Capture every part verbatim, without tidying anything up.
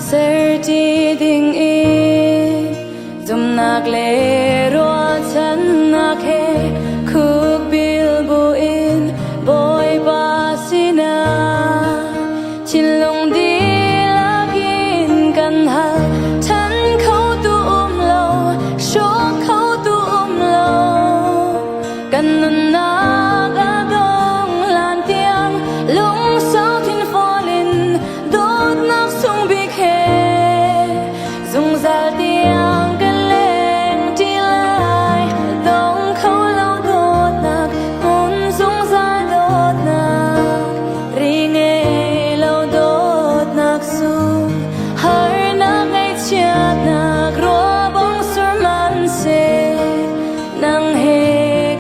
Serti dingin zumnak le ruahchannak he khukbilbu in Bawipa sinah thinlung dilakin kan hal. Than khotu um lo, suak khotu um lo. Kan nunnak a dong lan tiang lungso thinfawlin dawtnak sung bik he. Zungzal tiang kan leng ti lai, dong kho lo dawtnak, hun zungzal dawtnak, ri ngei lo dawtnak sung, harnak ngaihchiatnak ruabawng sur man se. Nang he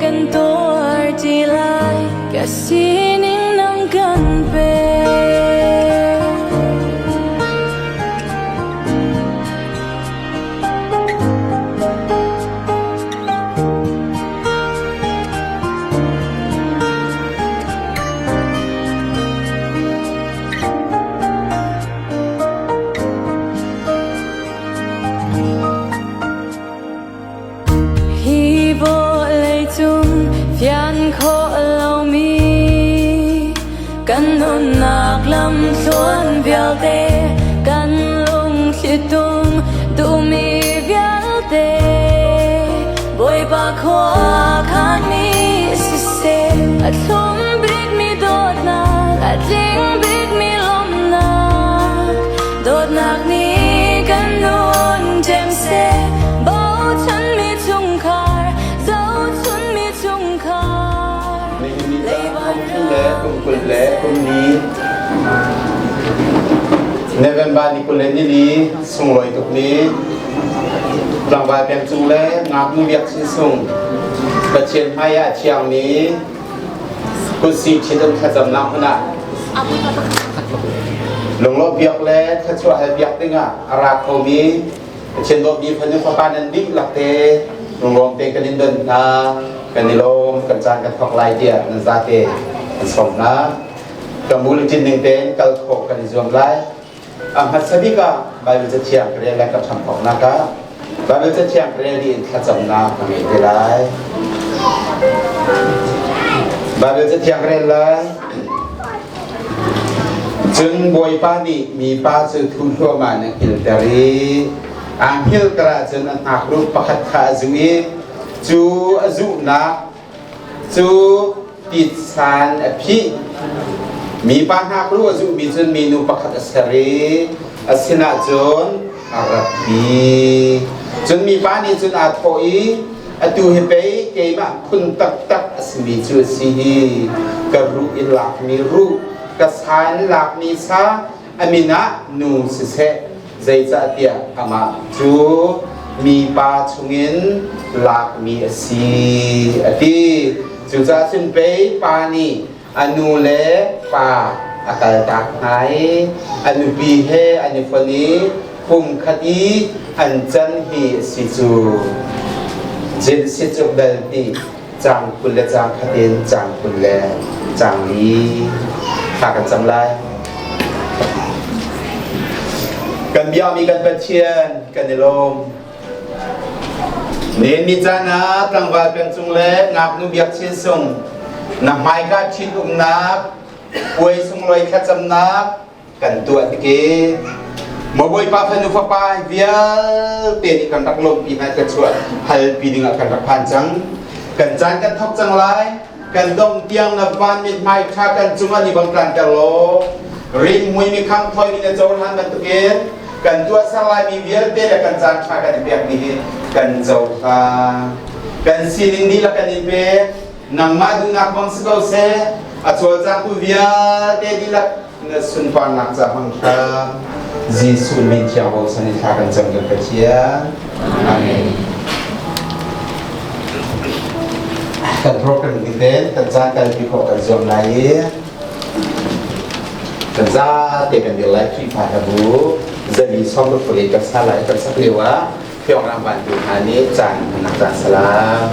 kan tuar ti lai, ka sining nang kan pe. Hi vawh leicung fian khawh lomi kan nunnak lamthluan vialte, kan lungthlitung tuhmi vialte, Bawipa khua khan mi siseh, a thlum bik mi dawtnak, a tling bik mi lomnak, dawtnak ni kan nun tem se, bochan mi chungkhar, zochan mi chungkhar. Ni ni ta, kum thum le kum kul le kum ni, November ni kul le ni li, sunglawi tuk ni, tlangval pian cung le ngaknu biak sin sung, Pathian hmai a thiang ni, Khutsik thit um thlacamnak hun ah lunglawh piak le thluachuah hal piak dingah a ra khomi Pathian dawtmi fanu fapa nan dihlakte lunglawmte kan in don hna, kan i lawm, kan caan kan thawk lai tiah nan zate kan sawm hna. Kan bulletin ning tein kal khawh kan i zuam lai. A hmasa bik ah Baibal Cathiang ka rel lai, ka ṭhangkhawmnak ah Baibal Cathiang ka rel dih in thlacamnak ka ngei te lai. Baibal Cathiang ka rel lai. Cun Bawipa nih mipa cu thu hluahmah in a hngilhter i, a hngilh karah cun a hnakruh pakhat kha a zuh i, cu a zuhnak cu titsan a phih. Mipa hnakruh a zuhmi cun minu pakhat a ser i a sinah cun a ratpi. Cun mipa nih cun aa thawh i, "Atu hi pei keimah phun taktak a simi cu a si hi. Ka ruh in lakmi ruh, ka sa in lakmi sa, a min ah nu siseh, zeicahtiah amah cu mipa chungin lakmi a si," a ti. Cucaah cun pei pa nih a nu le pa a kaltak hna i, a nupi he an i fon i, pumkhat i an can hi a si cu. Genesis cuk dal hnih, cang kul le cang khat in cang kul le cang li kha kan cam lai. Kan biakmi kan Pathian, kan i lawm. Nihin ni caan ah tlangval pengcung le ngaknu biakchin sung na hmaika ṭhit umnak, puai sunglawi thlacamnak kan tuah tik i, maw Bawipa, fanu fapa vialte nih kan rak lawmhpi hna, kan chuah halpi dingah kan rak phan cang. Kan caan kan thawk cang lai. Kan dong tiang na van mithmai ṭha kan cungah ni bang tlanter law, ringhmui mikhang thawi mi na cohlan bantukin kan tuahsak lai mi vialte le kan caan ṭha kan i piakmi hi kan cohlan. Kan sining dihlak kan in pek, nangmah duhnak bang si ko seh, a cawlcangtu vialte dihlak na sunparnak ca hmang hram. Jesuh min thiang bochan in thla kan cam kan Pathian. Amen. Kan program ning ten kan caan kalpi khawh kan zuam lai i, kan zate kan dir lai Khrihfa na bu zali sawm le kul kan sa lai, kan sak lio ah Piong ram bantuk hna nih caan hmannak caan salam.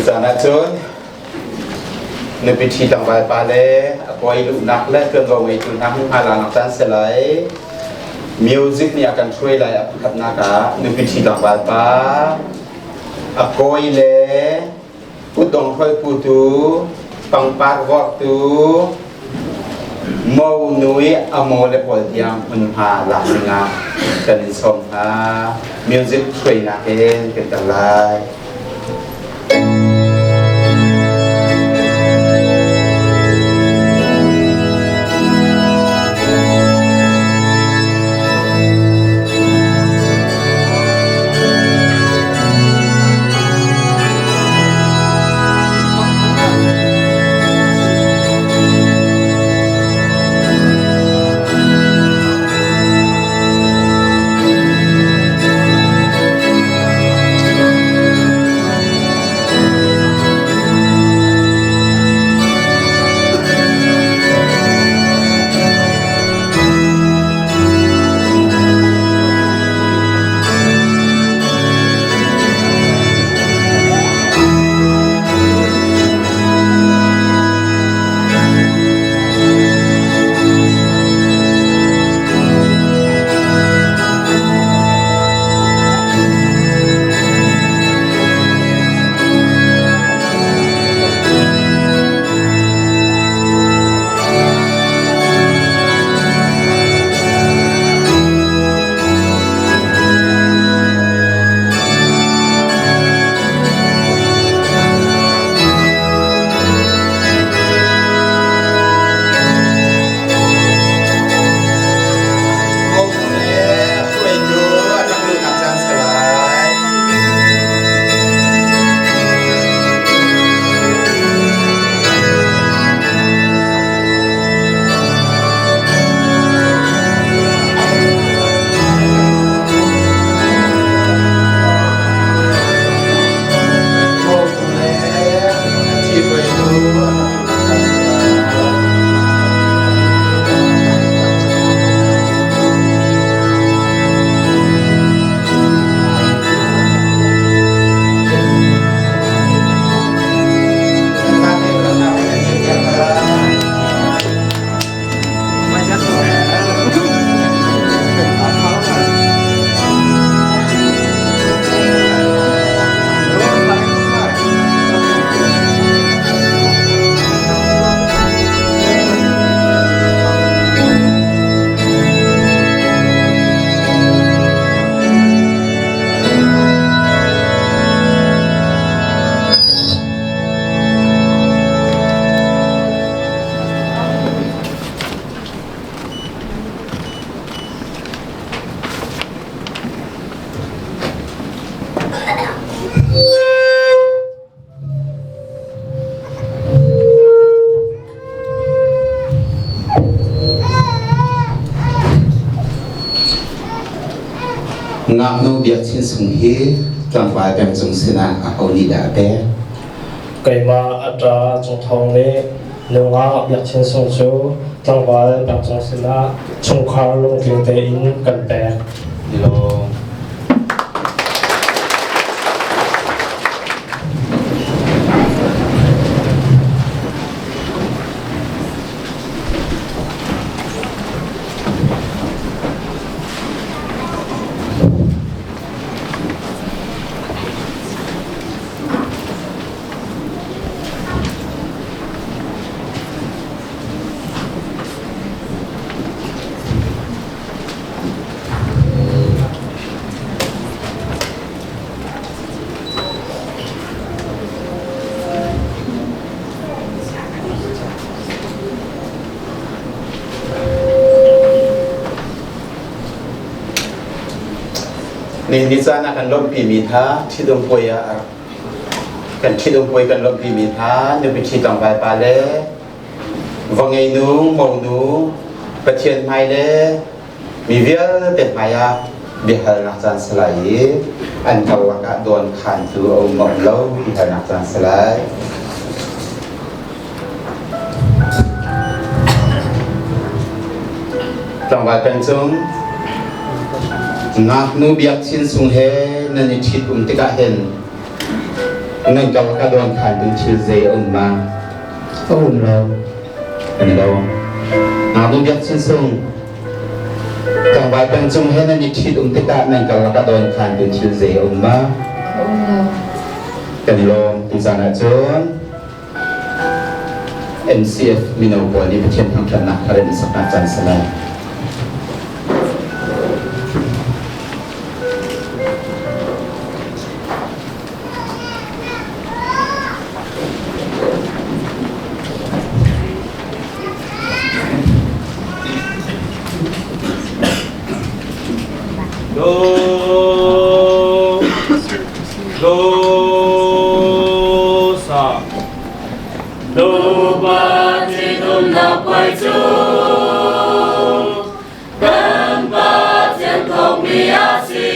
Caan ah cun nupi thi tlangvalpa le a kawi luhnak le tuanvo ngeitu hna hung hal nak caan si lai. Music nih a kan hruai lai a pakhatnak ah nupi thi tlangvalpa a kawi le Putdong hruaiputu, pangpar gortu, mo nui a mo le pawl tiang hmunhma lak dingah kan in sawm hna. Music hruainak in kan tel lai. Ngaknu biakchin sung hi tlangval peng cung sinah a ho nih dah a pek. Keimah a ta Cung Thawng nih nungak biakchin sung cu tlangval peng cung sinah chungkhar lungtling tein kan pek. Nilawm. Ni, ni caan ah kan lawmhpi mi hna, thidung puai ah, kan thidung puai kan lawmhpi mi hna, nupi thi tlangvalpa le va ngeinu, monu, Pathian hmai le mi vialte hmai ah biahalnak caan si lai i an tawh ah dawn khantu a um a um lo, biahalnak caan si lai. Tlangval peng cung, ngaknu biakchin sung he nan i thit um tikah hin Nang kal ka dawn khan tu thil zei a um ma? A um lo. Kan lo. A nu biak chin sung. Tangvai peng cung hen a ni thit um tikah nang kal ka dawn khan tu thil zei a um ma? A um lo. Kan lo. Ti zan ah cun M C F mino pawl nih Pathian thangṭhatnak kha remsakna caan sa lai. Do, do, sa. Nupa cidum na puai cu kan Pathian thawkmi a si.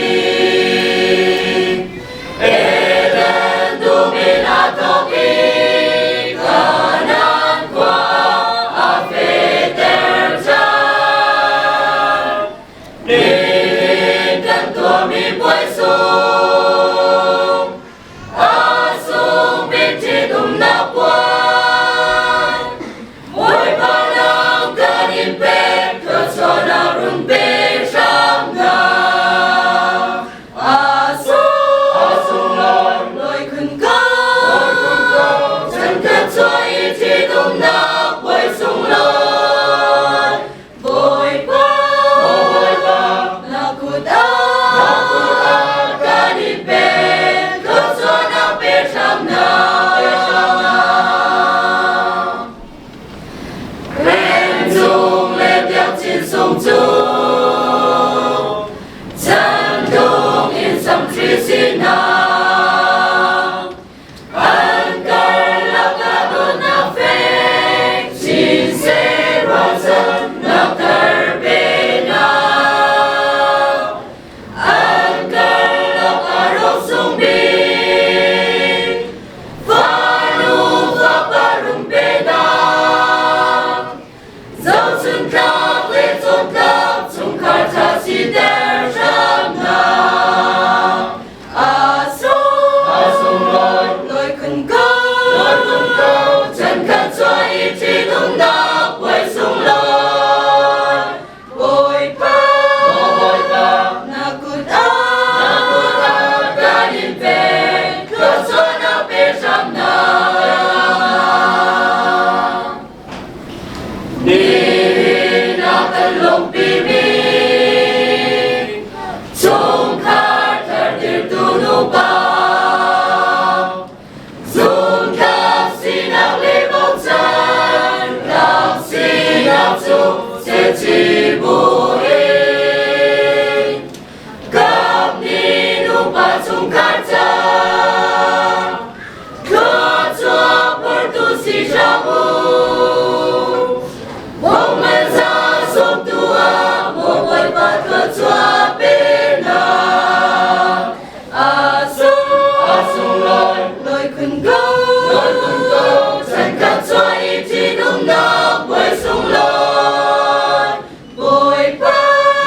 Eden tumin a thawk i Kanaan khua ah a fehter ciang, nihin kan tuahmi puai sung, a sung pi cidum na puai. Bawipa nang kan in pek, thluachuahnak run pe hram na. A sung, a sung lawi, lawi khun ko, lawi khun ko, chan khat cuah i cidumnak puai sung lawi. Bawipa, Bawipa, na kut ah, na kut ah kan in pek, thluachuahnak pe hram na, pe hram na. Ren cung le biakcin sung cu chan tung in samtri si na. An karlak ah dawtnak fek, cin se ruahchannak kar pe na. An karlak ah rawk sung bik, fanu fapa run pe na. Zohchunh tlak le cawn tlak chungkhar tha siter hram na. A sung, a sung lawi, lawi khun ko, lawi khun ko, chan khat cuah i cidumnak puai sung lawi. Bawipa, Bawipa, na kut ah, na kut ah kan in pek, thluachuahnak pe hram na. Nihin a kan lawmhpimi chungkhar thartirtu nupa, zumtlak sinak le bochan tlak sinak cu ceci bu in, kap ni nupa chungkhar ca, thluachuah portu si hram u. Bawngmanza sawmtu ah Bawipa thluachuah pe na. A sung, a sung lawi, lawi khun ko, lawi khun ko, chan khat cuah i cidumnak puai sung lawi. Bawipa,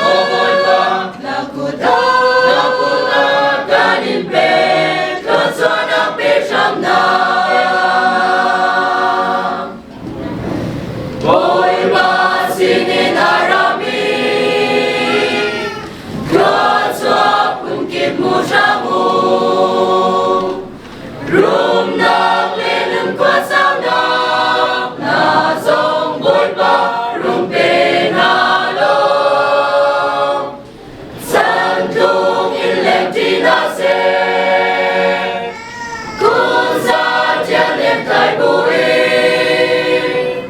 Bawipa, na kut ah, na kut ah kan in pek, thluachuahnak pe hram na. Bawipa sinin a rami thluachuah phun kip mu hram u. Rumnak le nunkhua saunak na zong Bawipa run pe na lo. Chan tung in lengti na se, kunza tiang lian tai bu in,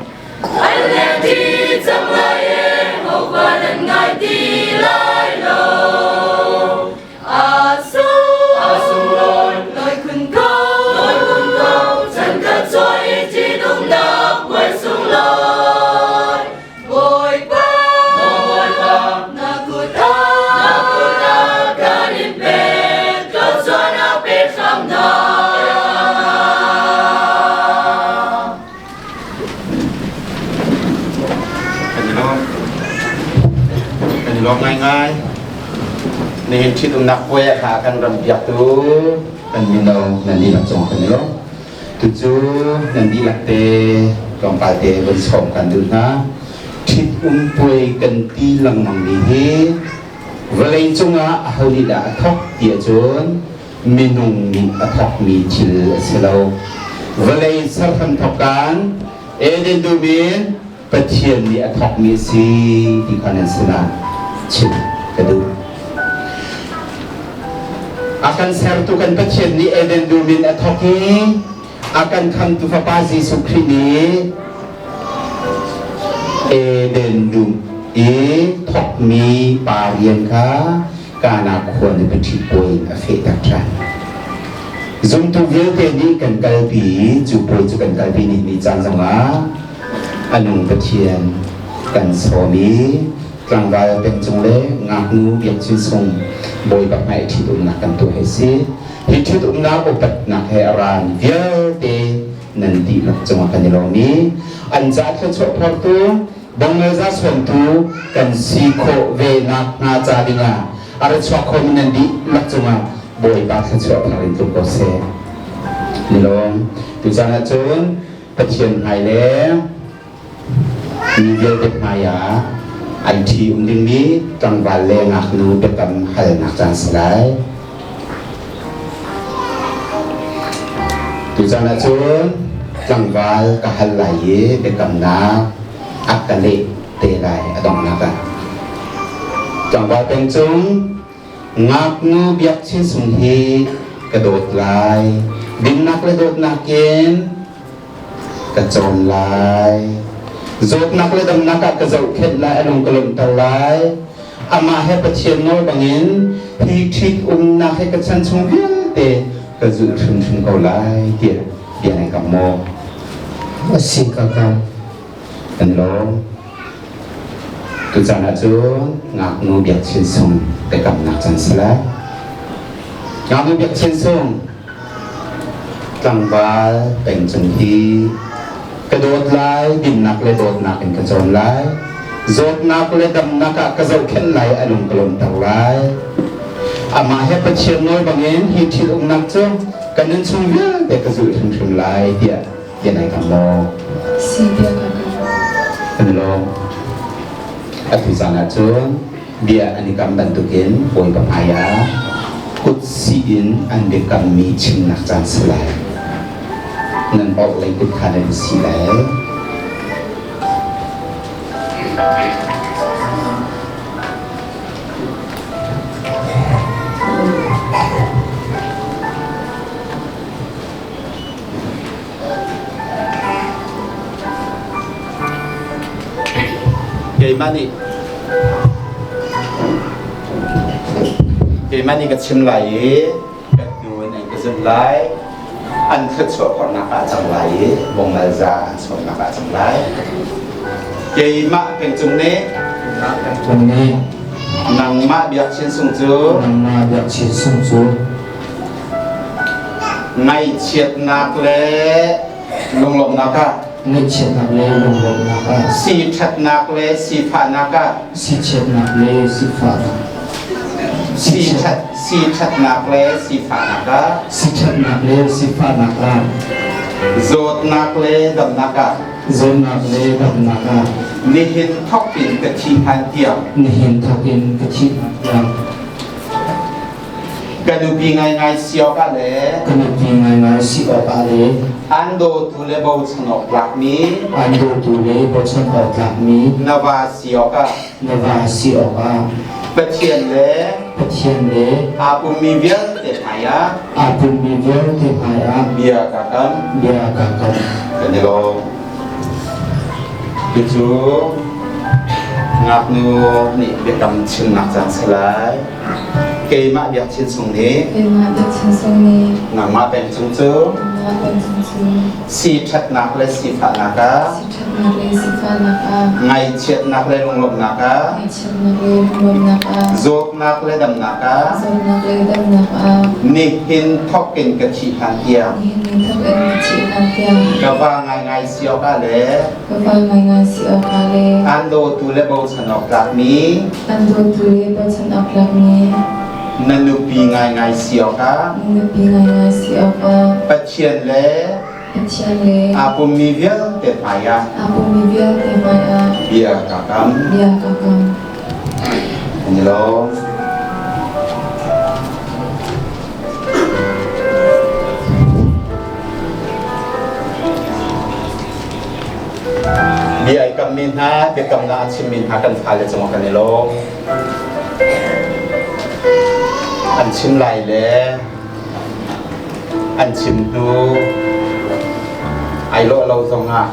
an lengti cang lai e, hovan an ngai ti lai lo. A sung, a sung lawi, lawi khun ko, lawi khun ko, chan khat cuah i cidumnak puai sung lawi. Bawipa, Bawipa, na kut ah, na kut ah kan in pek, thluachuahnak pe hram na. Kan i lawm, kan i lawm ngaingai. Nihin cidumnak puai a kha kan ram biaktu Kan mino nan dihlak cungah kan i lawm. Tucu nan dihlakte tlawmpalte vun sawm kan duh hna. Ṭhit um puai kan ti lengmang mi hi vawlei cungah aho nih dah a thok ti ahcun minung nih a thokmi thil a si lo. Vawlei serhram thok kan Eden dum in Pathian nih a thokmi a si ti kha nan sinah chim ka duh. A kan sertu kan Pathian nih Eden dum in a thok i a kan khamtu Fapa Jesuh Khrih nih Eden dum i thokmi pa rian kha Kana khua nupi ṭhit puai in a feh tak ṭhan. Zumtu vialte nih kan kalpi, cu puai cu kan kalpi nih mi caan zongah a nung Pathian kan sawm i tlangval pengcung le ngaknu biakchin sung Bawipa hmai ṭhit umnak kan tuah hi si. Hi ṭhit umnak upatnak he a ran vialte nan dihlak cungah kan i lawm i an caah thluachuah phortu Bawngmel za suantu kan si khawh ve nak hna ca dingah a ra chuak khawhmi nan dihlak cungah Bawipa thluachuah phar in tlung ko seh. Ni lawm. Tu caan ahcun Pathian hmai le mi vialte hmai ah an ṭhi um dingmi tlangval le ngaknu biakam halnak caan si lai. Tu caan ahcun tlangval ka hal lai i biakamnak a ka leh te lai a donghnak ah tlangval pengcung ngaknu biakchin sung hi ka dawt lai. Dinnak le dawtnak in ka cawn lai. Zawtnak le damnak ah ka zohkhenh lai, a lung ka lawmhter lai. Amah he Pathian nawl bangin hi ṭhit umnak he ka chan chung vialte ka zulh hrimhrim ko lai, tiah bia na kam maw? A si ka kam. Kan lawm. Tu caan ahcun ngaknu biakchin sung biakamnak caan si lai. Ngaknu biakchin sung tlangval pengcung hi ka dawt lai, dinnak le dawtnak in ka cawn lai, zawtnak le damnak ah ka zohkhenh lai, a lung ka lawmhter lai. Amah he Pathian nawl bangin hi ṭhit umnak cu ka nun chung vialte ka zulh hrimhrim lai, tiah Bia na kam maw? Si bia ka kam. Kan lawm. A tu caan ahcun bia an i kam bantukin Bawipa hmai ah kut si in an biakammi chimnak caan si lai. Nan awk lei kut kha nan i si lai. Keimah nih, keimah nih ka chim lai i, ka tun an ka zumh lai, an thluachuah khawhnak ah a cang lai i, bawngmel za an sawmnak ah a cang lai. Keimah pengcung nih, keimah pengcung nih, nangmah biakchin sung cu, nangmah biakchin sung cu, ngaihchiatnak le lunglawmhnak ah, ngaihchiatnak le lunglawmhnak ah, siṭhatnak le sifahnak ah, siṭhatnak le sifahnak, siṭhat, siṭhatnak le sifahnak ah, siṭhatnak le sifahnak ah, zawtnak le damnak ah, zawtnak le damnak ah, nihin thawk in ka thih hlan tiang, nihin thawk in ka thih hlan tiang, ka nupi ngaingai si awkah le, ka nupi ngaingai si awkah le, an dawtu le bochan awk tlakmi, an dawtu le bochan awk tlakmi, na va si awkah, na va si awkah, Pathian le, Pathian le, aa pummi vialte hmai ah, aa pummi vialte hmai ah, bia ka kam, bia ka kam. Kan i lawm. Cucu ngaknu nih biakam chimnak caan si lai. Keimah biakchin sung nih, keimah biakchin sung nih, nangmah pengcung cu, nangmah pengcung cu, siṭhatnak le sifahnak ah, siṭhatnak le sifahnak ah, ngaihchiatnak le lunglawmhnak ah, ngaihchiatnak le lunglawmhnak ah, zawtnak le damnak ah, zawtnak le damnak ah, nihin thawk in ka thih hlan tiang, nihin thawk in ka thih hlan tiang, ka va ngaingai si awkah le, ka va ngaingai si awkah le, an dawtu le bochan awk tlakmi, an dawtu le bochan awk tlakmi, Na nupi ngaingai si awkah, na nupi ngaingai si awkah, Pathian le, Pathian le, a pummi vialte hmaiah, a pummi vialte hmaiah, bia ka kam, bia ka kam. Ani lo. Bia i kam mi hna, biakamna a chim mi hna kan fale cungah kan i lawm. An chim lai le an chim hnu aa lawh lo zongah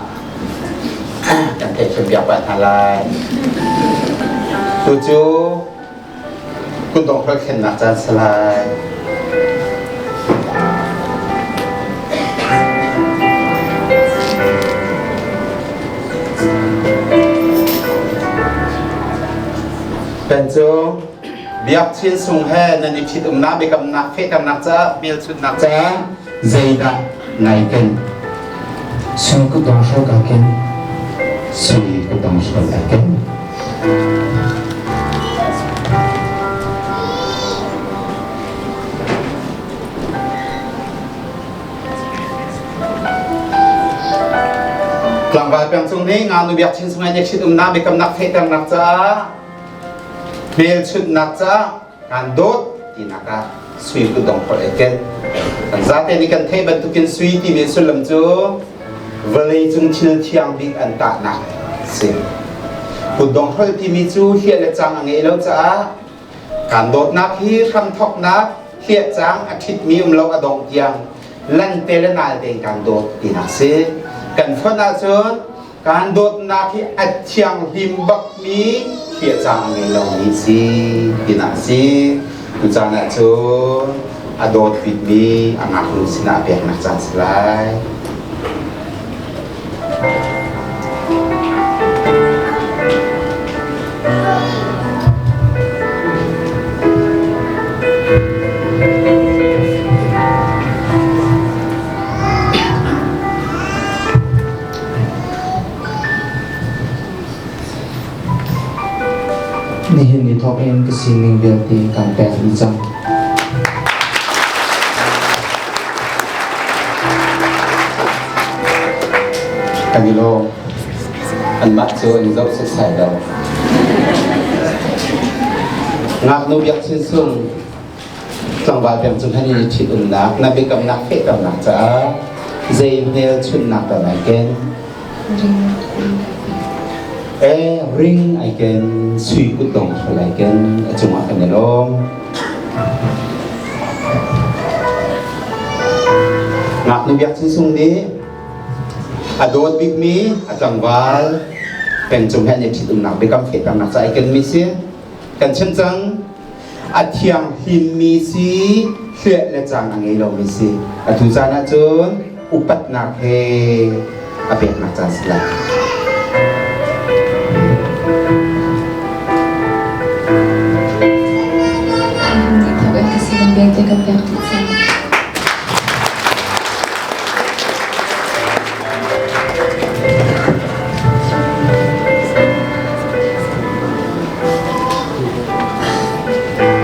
kan theih khempeuh pah hna lai. Tu cu kutdong holh khennak caan si lai. Pen cung biakchin sung he nan i ṭhitumnak, biakamnak, fehternak caah, hmelchunhnak caah, zeidah nai ken? Sui kutdong holh ka ken. Sui kutdong holh ka ken. Tlangval peng cung nih ngaknu biakchin sung he i ṭhitumnak, biakamnak, fehternak caah, hmelchunhnak caah, kan dawt tinak ah sui kutdong holh ei ken. Kan zate nih kan theih bantukin sui timi sullam cu vawleicung thil thiang bik an tahnak a si. Kutdong holh timi cu hliah le cang a ngei lo caah kan dawtnak hi hramthawknak, hliah cang a ṭhitmi um lo a dongh tiang lante le nalte in kan dawt tinak si. Kan fonh ahcun kan dawtnak hi a thianghlim bakmi, hliah cang a ngei lomi si tinak si. Tu caan ahcun a dawt bikmi a ngaknu sinah a peknak caan si lai. Nihin ni thawk in ka sining vialte kan pek dih cang. Kan i lawm. Anmah cu an i zoh setsai lo. Ngaknu biakchin sung tlangval peng cung he nan i ṭhitumnak, na biakamnak, fehternak caah zei hmelchunhnak dah nai ken? Ring. Eh, ring ai ken, sui kutdong holh ai ken, a cungah kan i lawm. Ngaknu biakchin sung nih a dawt bikmi a tlangval peng cung he nan i ṭhitumnak, biakam, fehternak caah ai ken mi si. Kan chim cang, a thianghlimmi si, hliah le cang a ngei lomi si. Atu caan ahcun upatnak he a peknak caan si lai. Kan pek dih cang.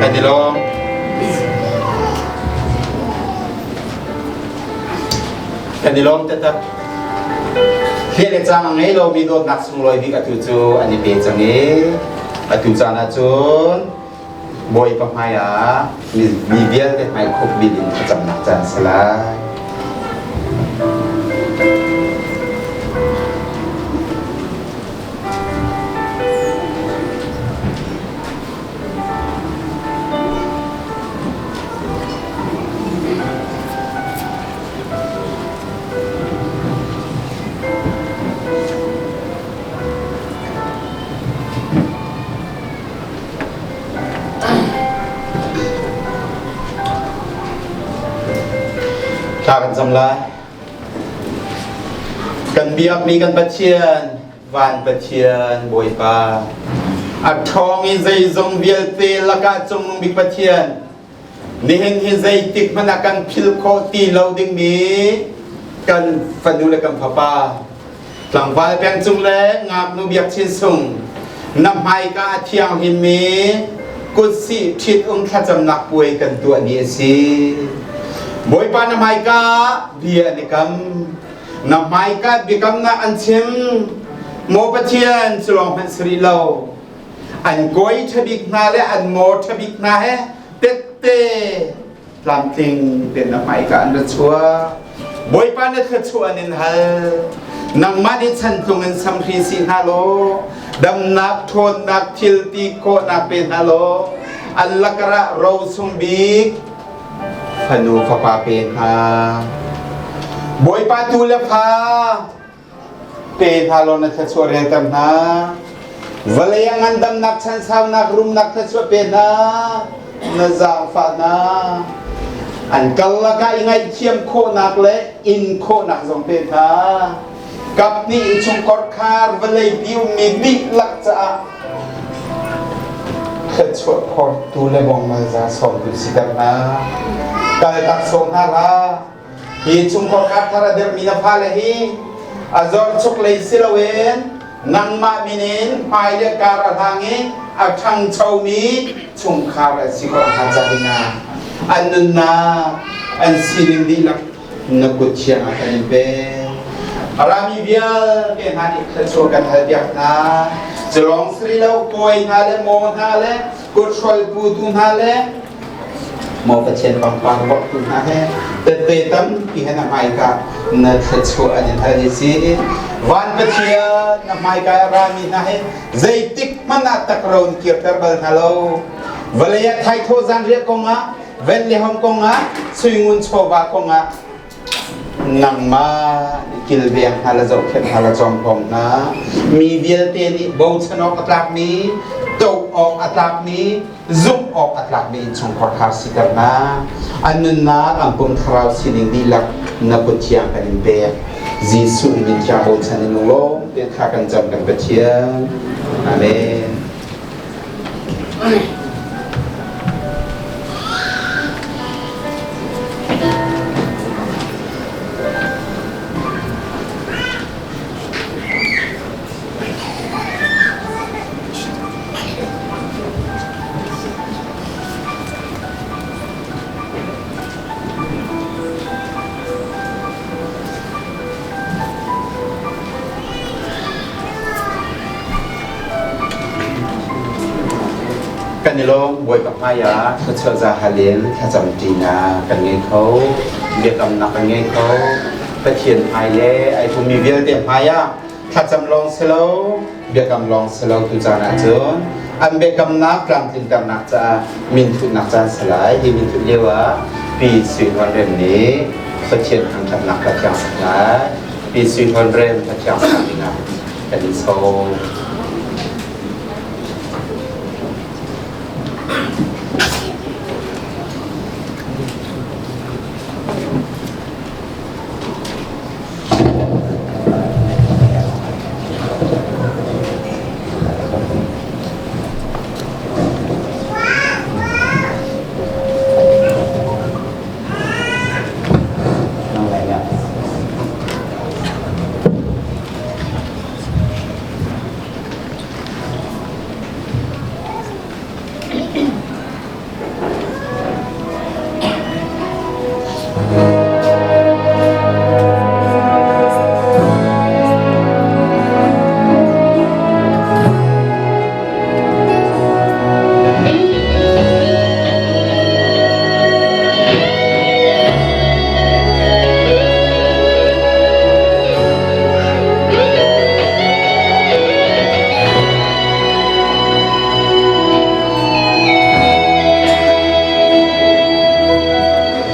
Kan i lawm. Kan i lawm taktak. Hliah le cang a ngei lomi dawtnak sunglawi bik atu cu an i pe cang i, atu caan ahcun Bawipa hmaiah mi, mi vialte hmai khuk bil in thlacamnak caan si lai. Thla kan cam lai. Kan biakmi kan Pathian, van Pathian, Bawipa, a ṭhawng i zeizong vialte lakah cungnung bik Pathian, nihin hi zeitik hmanh ah kan philh khawh ti lo dingmi kan fanu le kan fapa, tlangval peng cung le ngaknu biakchin sung, na hmaika a thianghlimmi Kutsih ṭhit um thlacamnak puai kan tuah ni a si. Bawipa, na hmaika bia an i kam, na hmaika biakamnak an cim. Maw Pathian, cu lawng hmanh si rih lo. An kawi ṭha bik hna le an maw ṭha bik hna he tette tlamtling pen na hmaika an ra chuak. Bawipa, na thluachuah an in hal. Nangmah nih chan tlung in samhri si hna law, damnak, ṭhawnnak, thil ti khawhnak pe hna law, an lakah ro sung bik fanu fapa pe hna. Bawipa, tu le fa pe hna law, na thluachuah relter hna. Vawlei ah ngandamnak, chansaunak, rumnak thluachuah pe hna. Na zaangfah hna. An karlak ah i ngaihthiam khawhnak le in khawhnak zong pe hna. Kap nih i chungkhar vawleipi ummi dihlak caah thluachuah phortu le bawngmal za sawmtu si ter hna. Kaltak sawm hna hlah. Hi chungkhar thar a dirhmi na fale hi a zor chuk lei si loin, nangmah min in hmailei kar a hlang i a ṭhangchomi chungkhar a si khawh a hna ca ding ah an nunnak, an sining dihlak na kut thiang ah kan in pe. A rami vialte hna nih thluachuah kan halpiak hna. Calawng si rih lo, kawi hna le maw hna le kut hruaitu hna le maw Pathian pangpar bawhtu hna he tette tampi he na hmaika na thluachuah an in hal hi si. Van Pathian, na hmaika a rami hna he zeitik hmanh ah takro in kirter bal hna lo. Vawlei ah thaithawh zanriah kongah, ven le hom kongah, suingun chawva kongah nangmah kilveng hna le zohkhenh hna le cawmkhawm hna. Mi vialte nih bochan awk a tlakmi, toh awk a tlakmi, zumh awk a tlakmi innchungkhar thar si ter hna. An nunnak, an pum thlarau sining dihlak na kut thiang kan in pek. Jesuh min thiang bochan in lunglawm te thla kan cam kan Pathian. Amen. Kan i lawm, Bawipa hmaiah thluachuah za hal in thlacam ṭinak kan ngei kho, biakamnak kan ngei kho. Pathian hmai le aa pummi vialte hmaiah thlacam lawng si lo, biakam lawng si lo, tu caan ah cun an biakamnak tlamtlinternak caah min thutnak caan si lai. Hi min thut lio ah Pi Sui Hlawn Rem nih Pathian thangṭhatnak ka thiangsak lai. Pi Sui Hlawn Rem ka thiangsak dingah kan i sawm.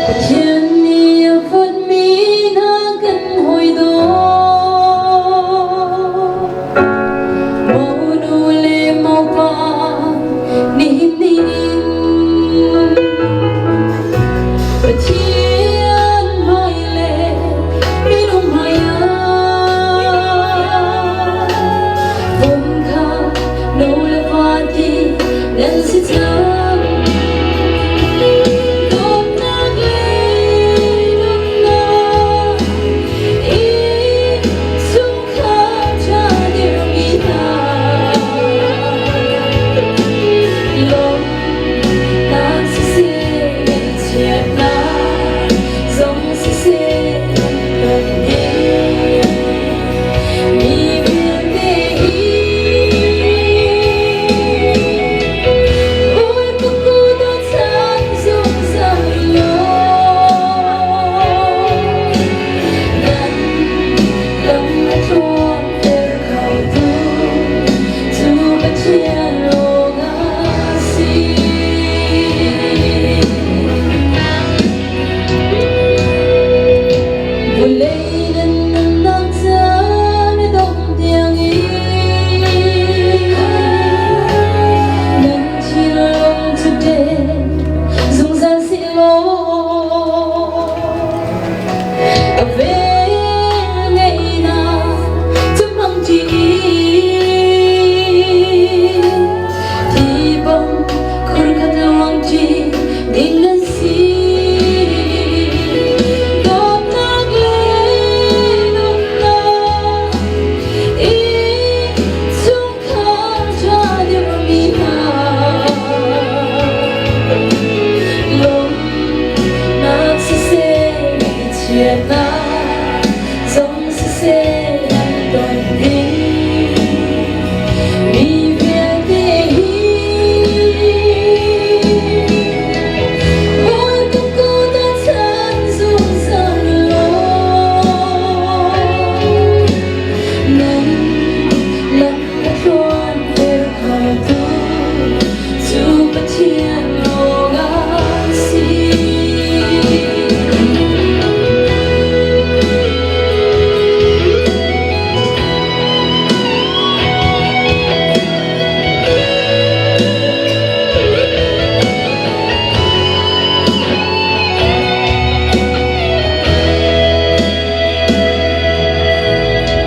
Pathian nih a fonmi hna kan hawi dawh. Monu le mopa nihin nihin Pathian hmai le minung hmai ah von kha no le fate nan si cang. Dawtnak le nunnak i sungkhar ṭha dirmi hna. Lawm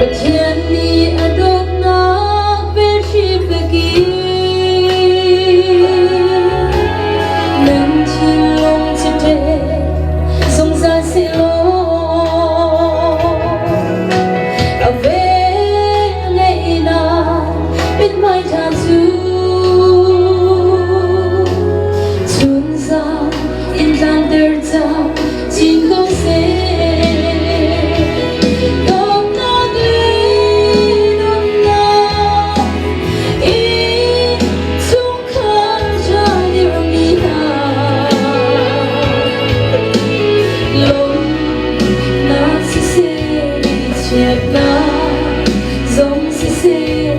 Pathian nih a dawtnak vel hri vekin nang thinlung cite zungzal seh law. A vel ngeina mithmai tha cu cun zan in tlanter ca cin ko seh. Tawpnak le nunnak in cung khar ṭha dirmi hna. Lawmhnak siseh, mi thiatnak zong siseh,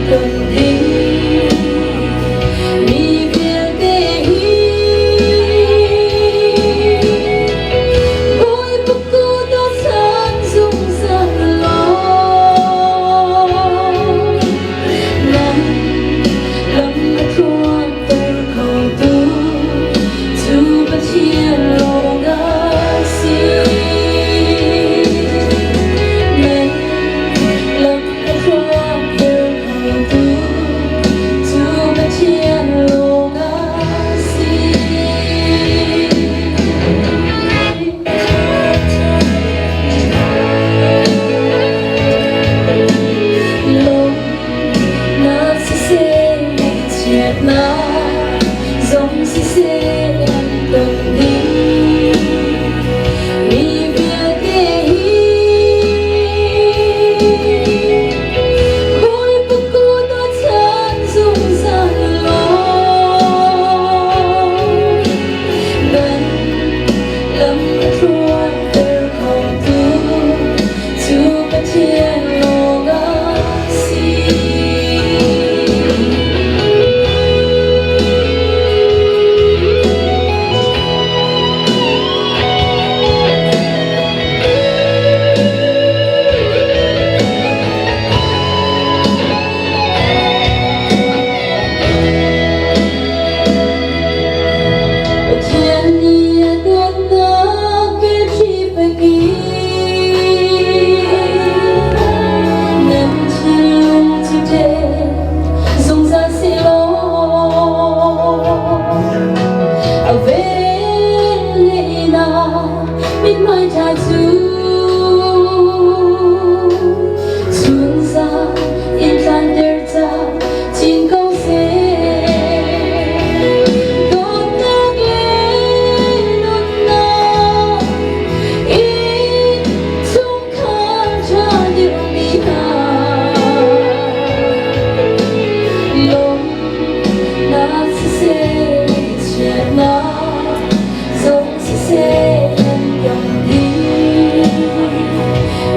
kan ding mi vialte hi. Bawipa kut aw, san zungzal law. Nang lam a tluanter khotu cu Pathian lawng a si. Nang lam a tluanter khotu cu Pathian lawng a si. Lawmhnak siseh, mi thiatnak zong siseh, an ton ding mi vialte hi. Bawipa kut aw, san zungzal law. Nang lam a tluanter khotu cu Pathian lawng a si. Pathian nih a dawtnak vel hri vekin nang thinlung cite zungzal seh law. A vel ngeina mithmai tha cu cun zan in tlanter ca cin ko seh. Dawtnak le nunnak in cung khar ṭha dirmi hna. Lawmhnak siseh, mi thiatnak zong siseh, an ton ding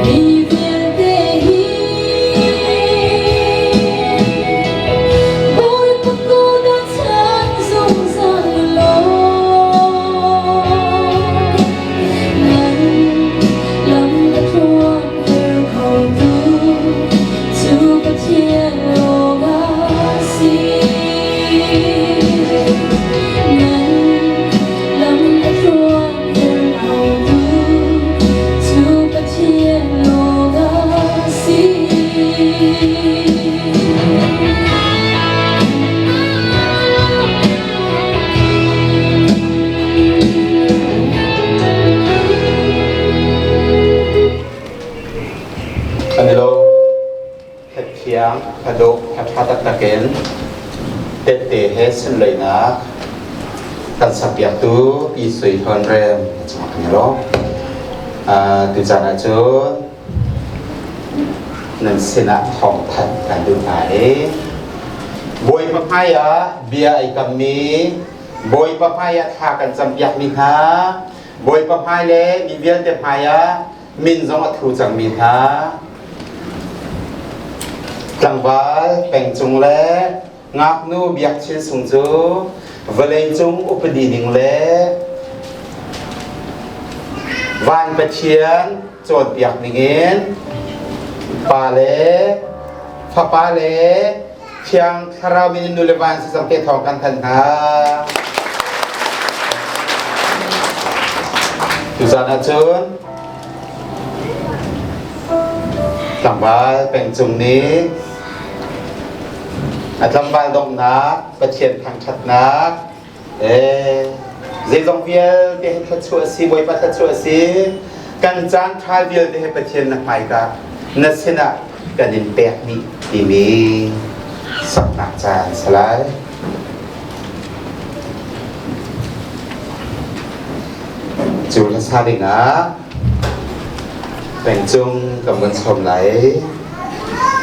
mi vialte hi. Bawipa kut aw, san zungzal law. Nang lam a tluanter khotu cu Pathian lawng a si. Nang lam a tluanter khotu cu Pathian lawng a si. Kan i lo. Khat thiang, khat dawh, khat ṭha taktakin tette he sunloihnak kan sakpiaktu Pi Sui Thawn Rem a cungah kan i lo. Aa, tu caan ah cun nan sinah thawngthan kan duh hna i, Bawipa hmaiah bia aa kammi, Bawipa hmaiah thla kan campiakmi hna, Bawipa hmai le mi vialte hmaiah min zong a thu cangmi hna, tlangval, pengcung le Ngaknu biakchin sung cu vawleicung upadi ding le van Pathian cawnpiak dingin Pa le Fapa le Thiang Thlarau min in nu le van sisamte thawng kan thanh hna. Tuzan ahcun tlangval pengcung nih a tlangval donghnak, Pathian thangṭhatnak, eh, zeizong vialte hi thluachuah a si, Bawipa thluachuah a si, kan caan ṭha vialte hi Pathian na hmaika na sinah kan in pek dih timi saknak caan si lai. Cu hlasa dingah pengcung kan vun sawm lai.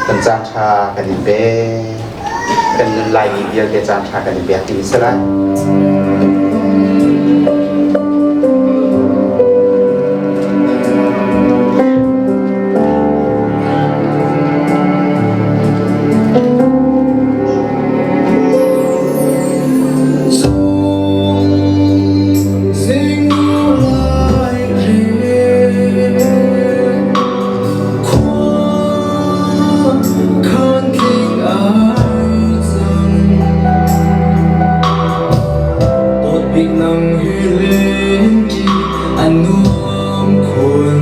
Kan caan ṭha kan in pe, kan nun lai mi vialte caan ṭha kan in pek ding si lai. Bik nang hi len ti a nuam khun.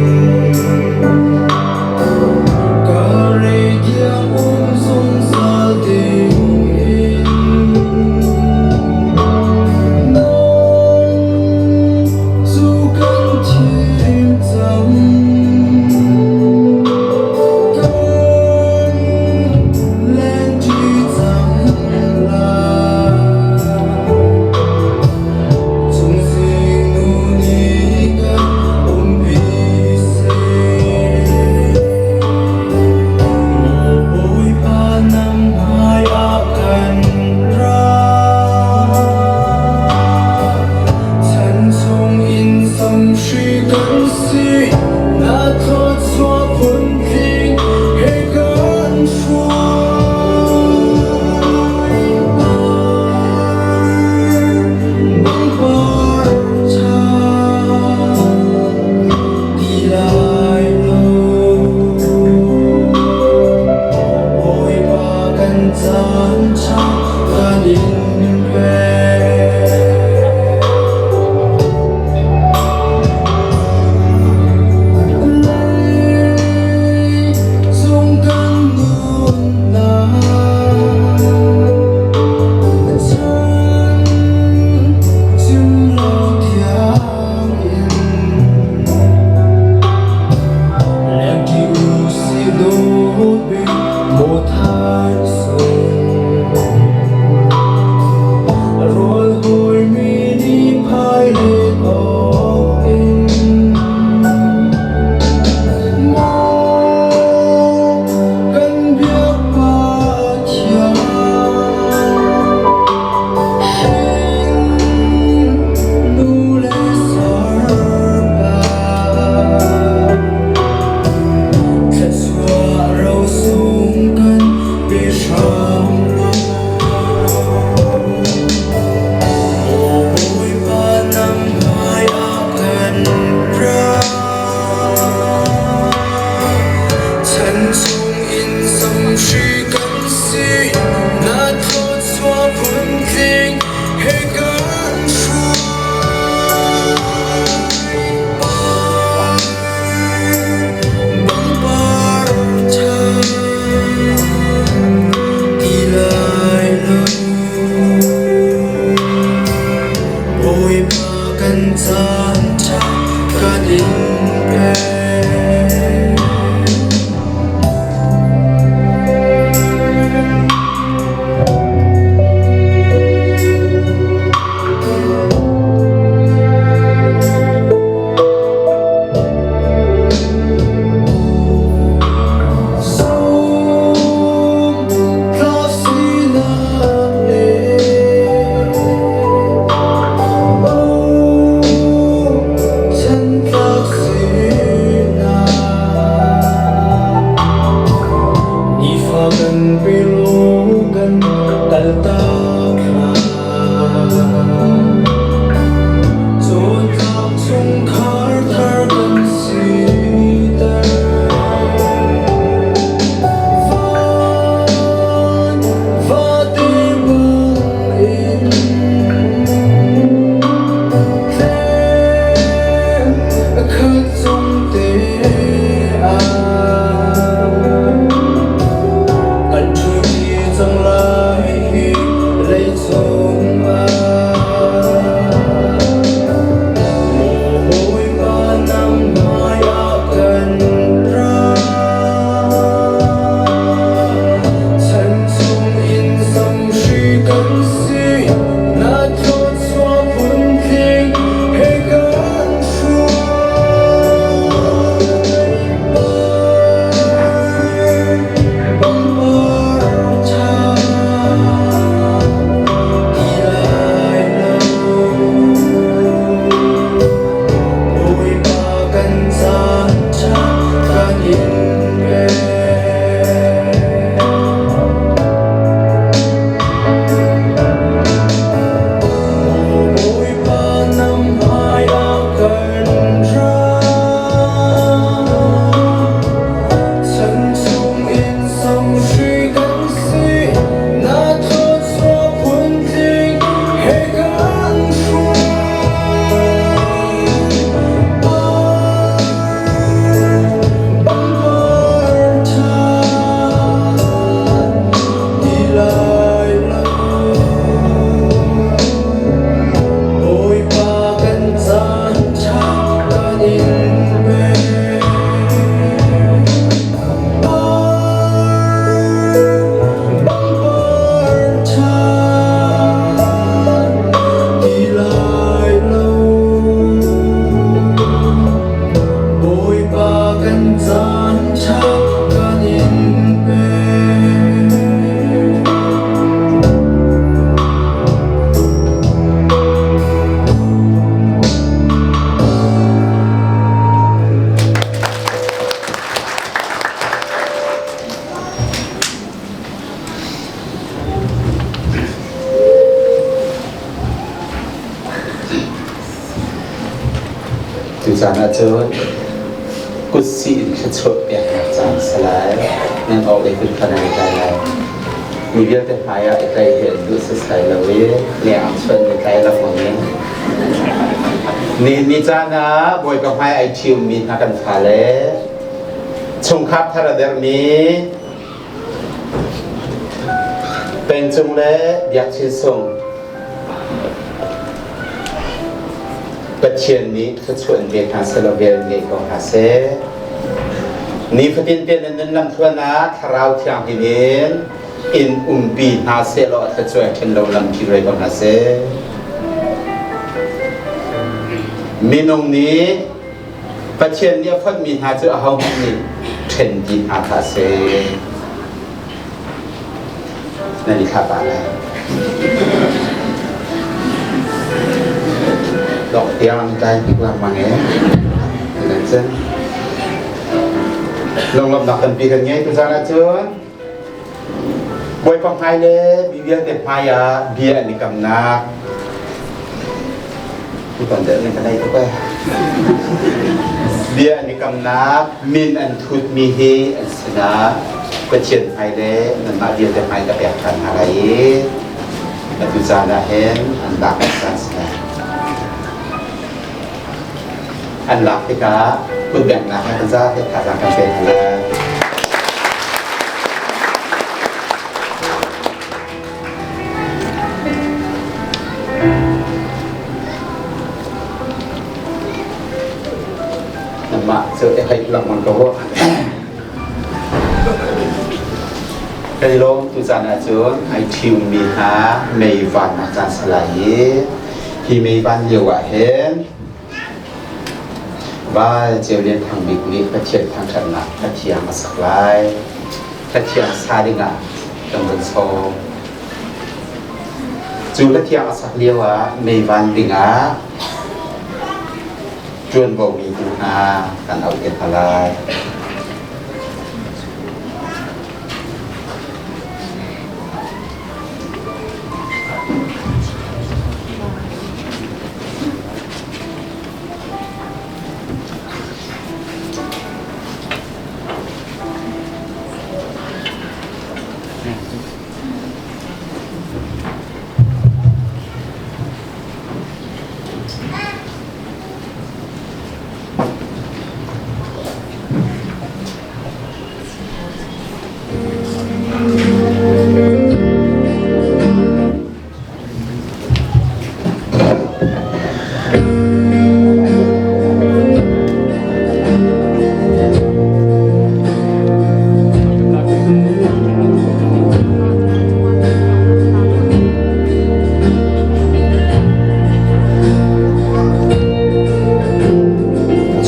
Ka rei tiang um zungzal ding in. Nang cu kan thim cang. Kan len ti cang lai. Zan ah cun kutsih in thluachuah piaknak caan si lai. Nan awk le hun kha nan i kai lai. Mi vialte hmai ah i kai hi an duh sasai lo i, leng ang chuan i kai lo mawng i. Nihin ni caan ah Bawipa hmai ah i ṭhiummi hna kan fa le chungkhar thar a dermi pengcung le biakchin sung Pathian nih thluachuah in pek hna seh law, vel in ngeih ko hna seh. Nifatin pian in nun lamthluan ah Thlarau Thianghlim in in umpi hna seh law, a thluachuah a ṭhen lo lam ṭhit rei ko hna seh. Minung nih Pathian nih a fonhmi hna cu ahohmanh nih ṭhen dih hna hlah seh. Nan i thlah pah lai. Dawk tiang tlai bik lak mang e. Nan cun lunglawmhnak tampi kan ngei. Tuzan ah cun Bawipa hmai le mi vialte hmai ah bia an i kamnak, bia an i kamnak min an thutmi hi an sinah Pathian hmai le nanmah vialte hmai ka pek ṭhan hna lai i, atu caan ah hin an lak an caan sinah an lak tikah kutbengnak he kan za he thazaang kan pe hna lai. Nanmah cu i haih lak man ko. Kan i lawm tu caan ah cun aa ṭhiummi hna meivan nak caan si lai i, hi meivan lio ah hin Val Ceu Lian Thang Bik nih Pathian thangṭhatnak a thiang a sak lai. Kha thiang sa dingah kan vun sawm. Cu kha thiang a sak lio ah meivan dingah ṭuanvomi tu hna kan auh te hna lai.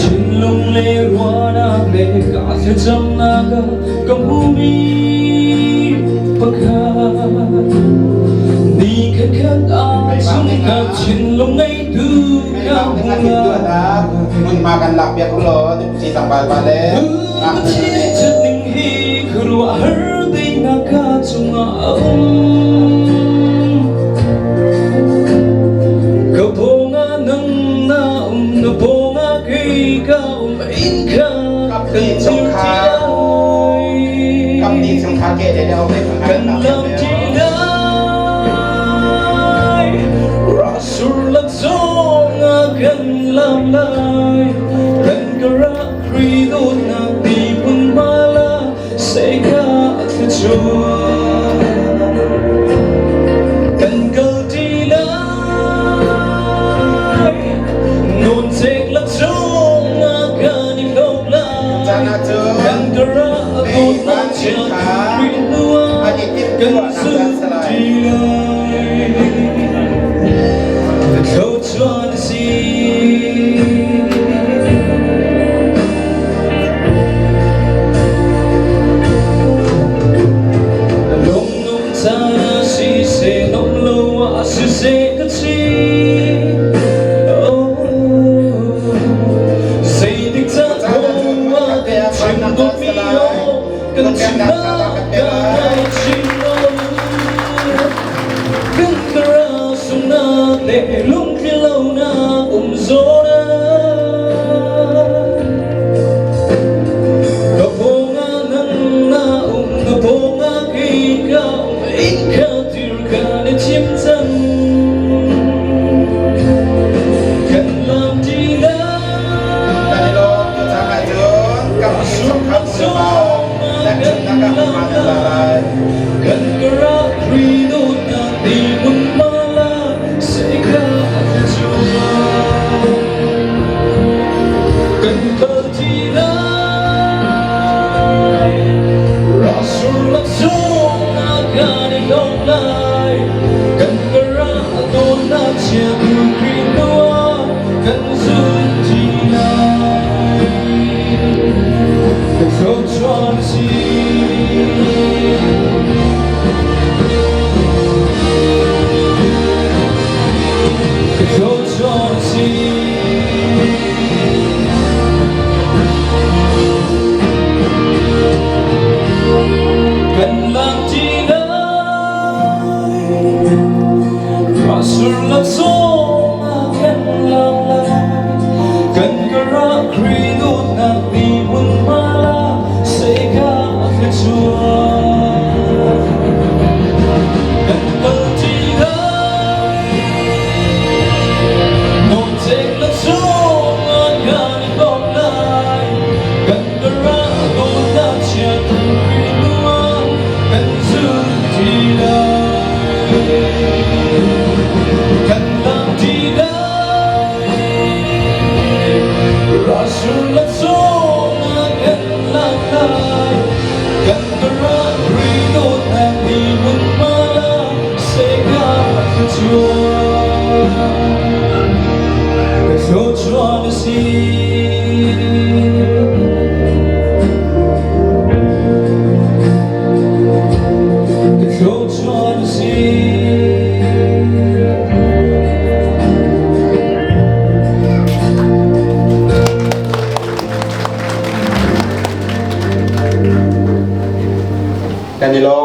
Thinlung le ruahnak le ka thlacamnak ah ka hmuhmi pakhat. Ni khatkhat ah cun ka thinlung ngeitu ka hmu lai. Hmunhma kan lak piak u law, Nipuci tlangval pa le. Ka thih ning hi khuaruahhar dingnak ka cungah a um. Ka pawngah nang na um, na pawngah kei ka um. Kap dih cungkhar, kap dih cungkhar ke dede ho kan lam ti lai. Ra sur lak zong a kan lam lai. Kan ka ra ri dawtnak ti pun mala. Seika a thluachuah kan kal ti lai. Nun cek lak zong a kan i hlawk lai. Kan ka ra a kawtnak ciang ri nuam kan zut ti lai. Ka thluachuah a si. Lawmnom caan ah siseh, nom lo ah siseh ka ci. Oh, zeitik caan khawh ah kan chim duhmi aw, kan chimnak kan chim lo. Kan ka ra sungnak le lungtling lonak um zaw na. Dong lai, kan karah dawtna ciang Khrih nuam kan zun ding lai. Ka thawh cuan a si. Ka thawh cuan a si. Kan lak ding lai. Mah sur lak sungah kan lak lai. Kan karah Khrih dawtna mi mun mah la, seikha ka cuan. Kan kal ding lai. Nawngcek lak sungah kan kawm lai. Kan karah dawtna ciang Khrih nuam kan zun ding lai. Kan lak ding lai. Rah sur lak sungah kan lak lai. Kan karah Khrih dawtna mi mun mah la, seikha ka cuan. Ka thawh cuan a si. Ka thawh cuan a si. Kan i lo.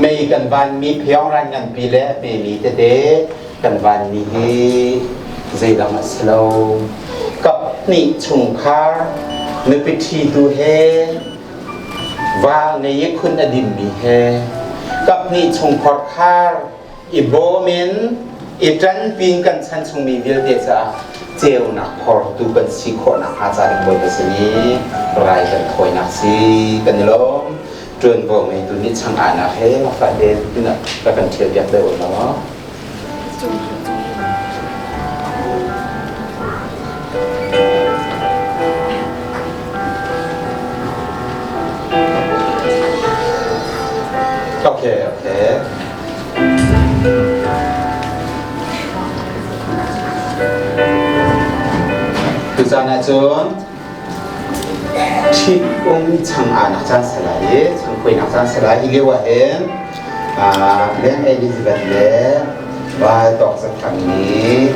Mei kan vanmi Pheawng Ran Nganpi le Mei mi tete kan vanmi hi. Zeidang a si lo, kap nih chungkhar nupi thitu he, va ngei i khun a dimmi he, kap nih chungkhar khar i bawmin i tanpin kan chan chung mi vialte ca ceunak khortu kan si khawhnak ha ca ding Bawi Pasian i rai kan thawinak si kan i lawm. Tuanvo ngei tu nih chang anak he mafate ina ka kan thial biak deuh lo. Ok, ok. Tuzan ah cun thik um chang anak cang salai, chang khuinak cang salai i liu ah hin, ah, Meng Elizabeth le Bai Tawk Za Thang nih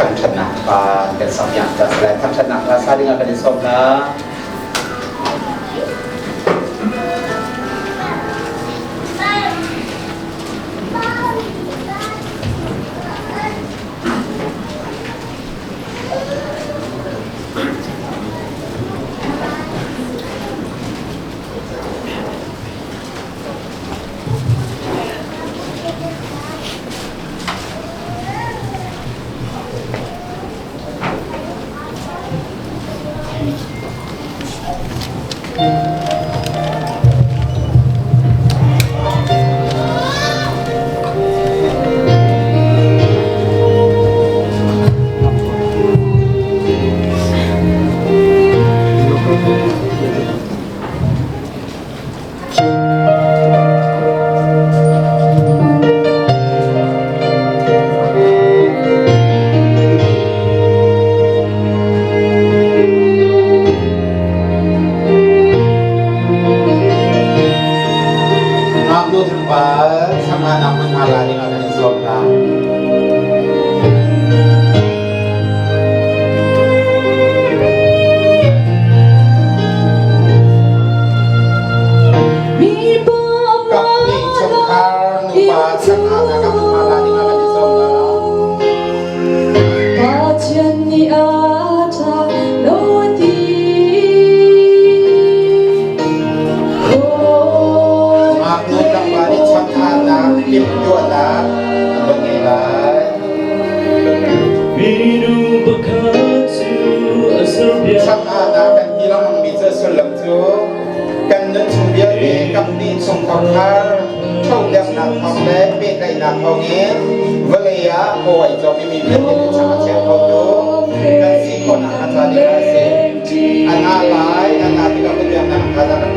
thangṭhatnak pa kan sak piak cang salai, thangṭhatnak pa sa dingah kan i sawm hna. Ngaknu thangpal, sang anak hmun hal a dingah kan in sawm hna. Kap nih chungkhar nupa sang anak hmun hal a dingah kan in sawm hna. Pathian nih a ṭha lo ti. Ngaknu tlangval nih chang anak, kim tuahnak, a va ngei lai. Minu pakhat cu a serpiak. Chang anak kan ti lengmang mi cu a sullam cu kan nun chung vialte, kap nih chungkhar thawhliamnak thawng le pehtlaihnak thawngin vawlei ah kawi cawkmi mi vialte nih chang a ciang khotu kan si khawhnak a ca ding a si. A ngah lai, a ngah tikah vawlei ah kan pek lai.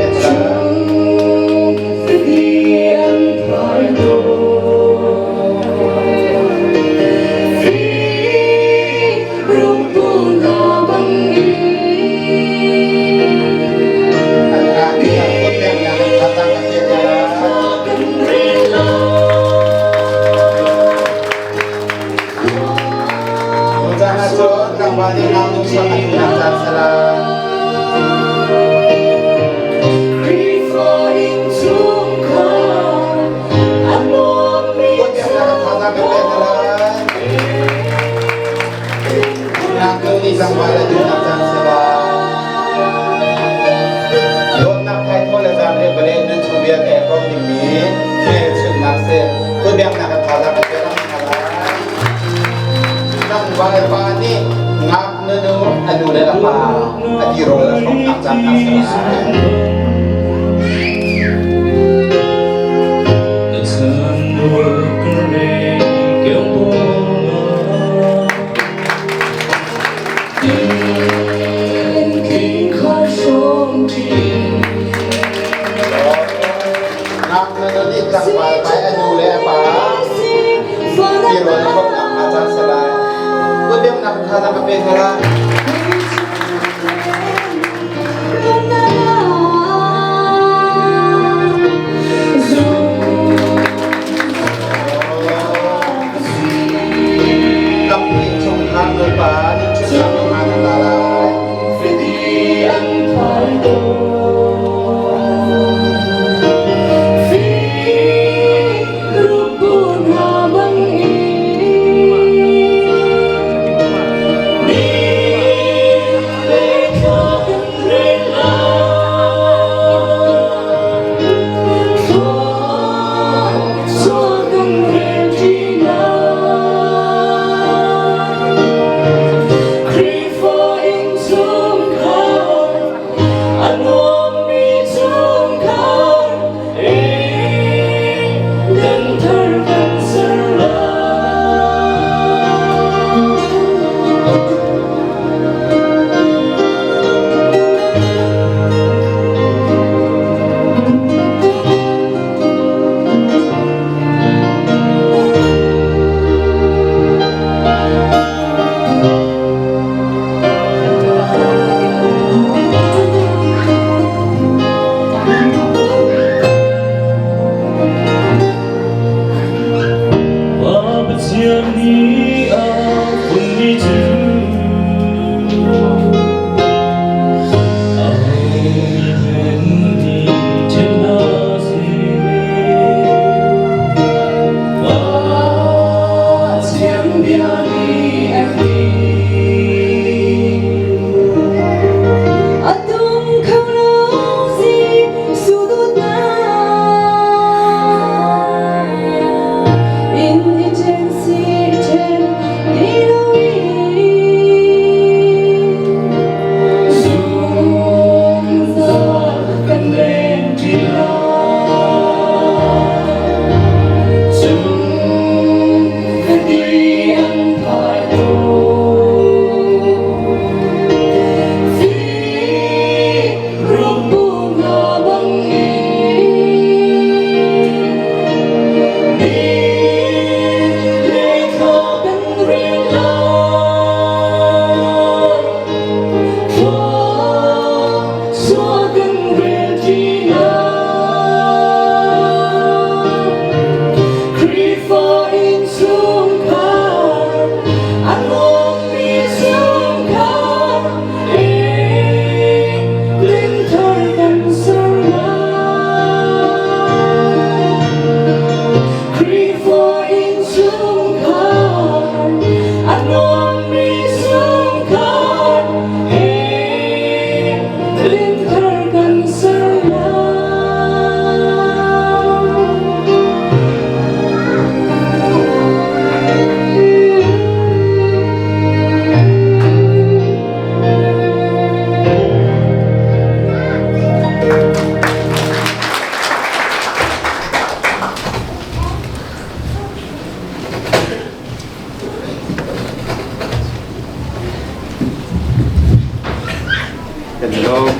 Kan i lawm,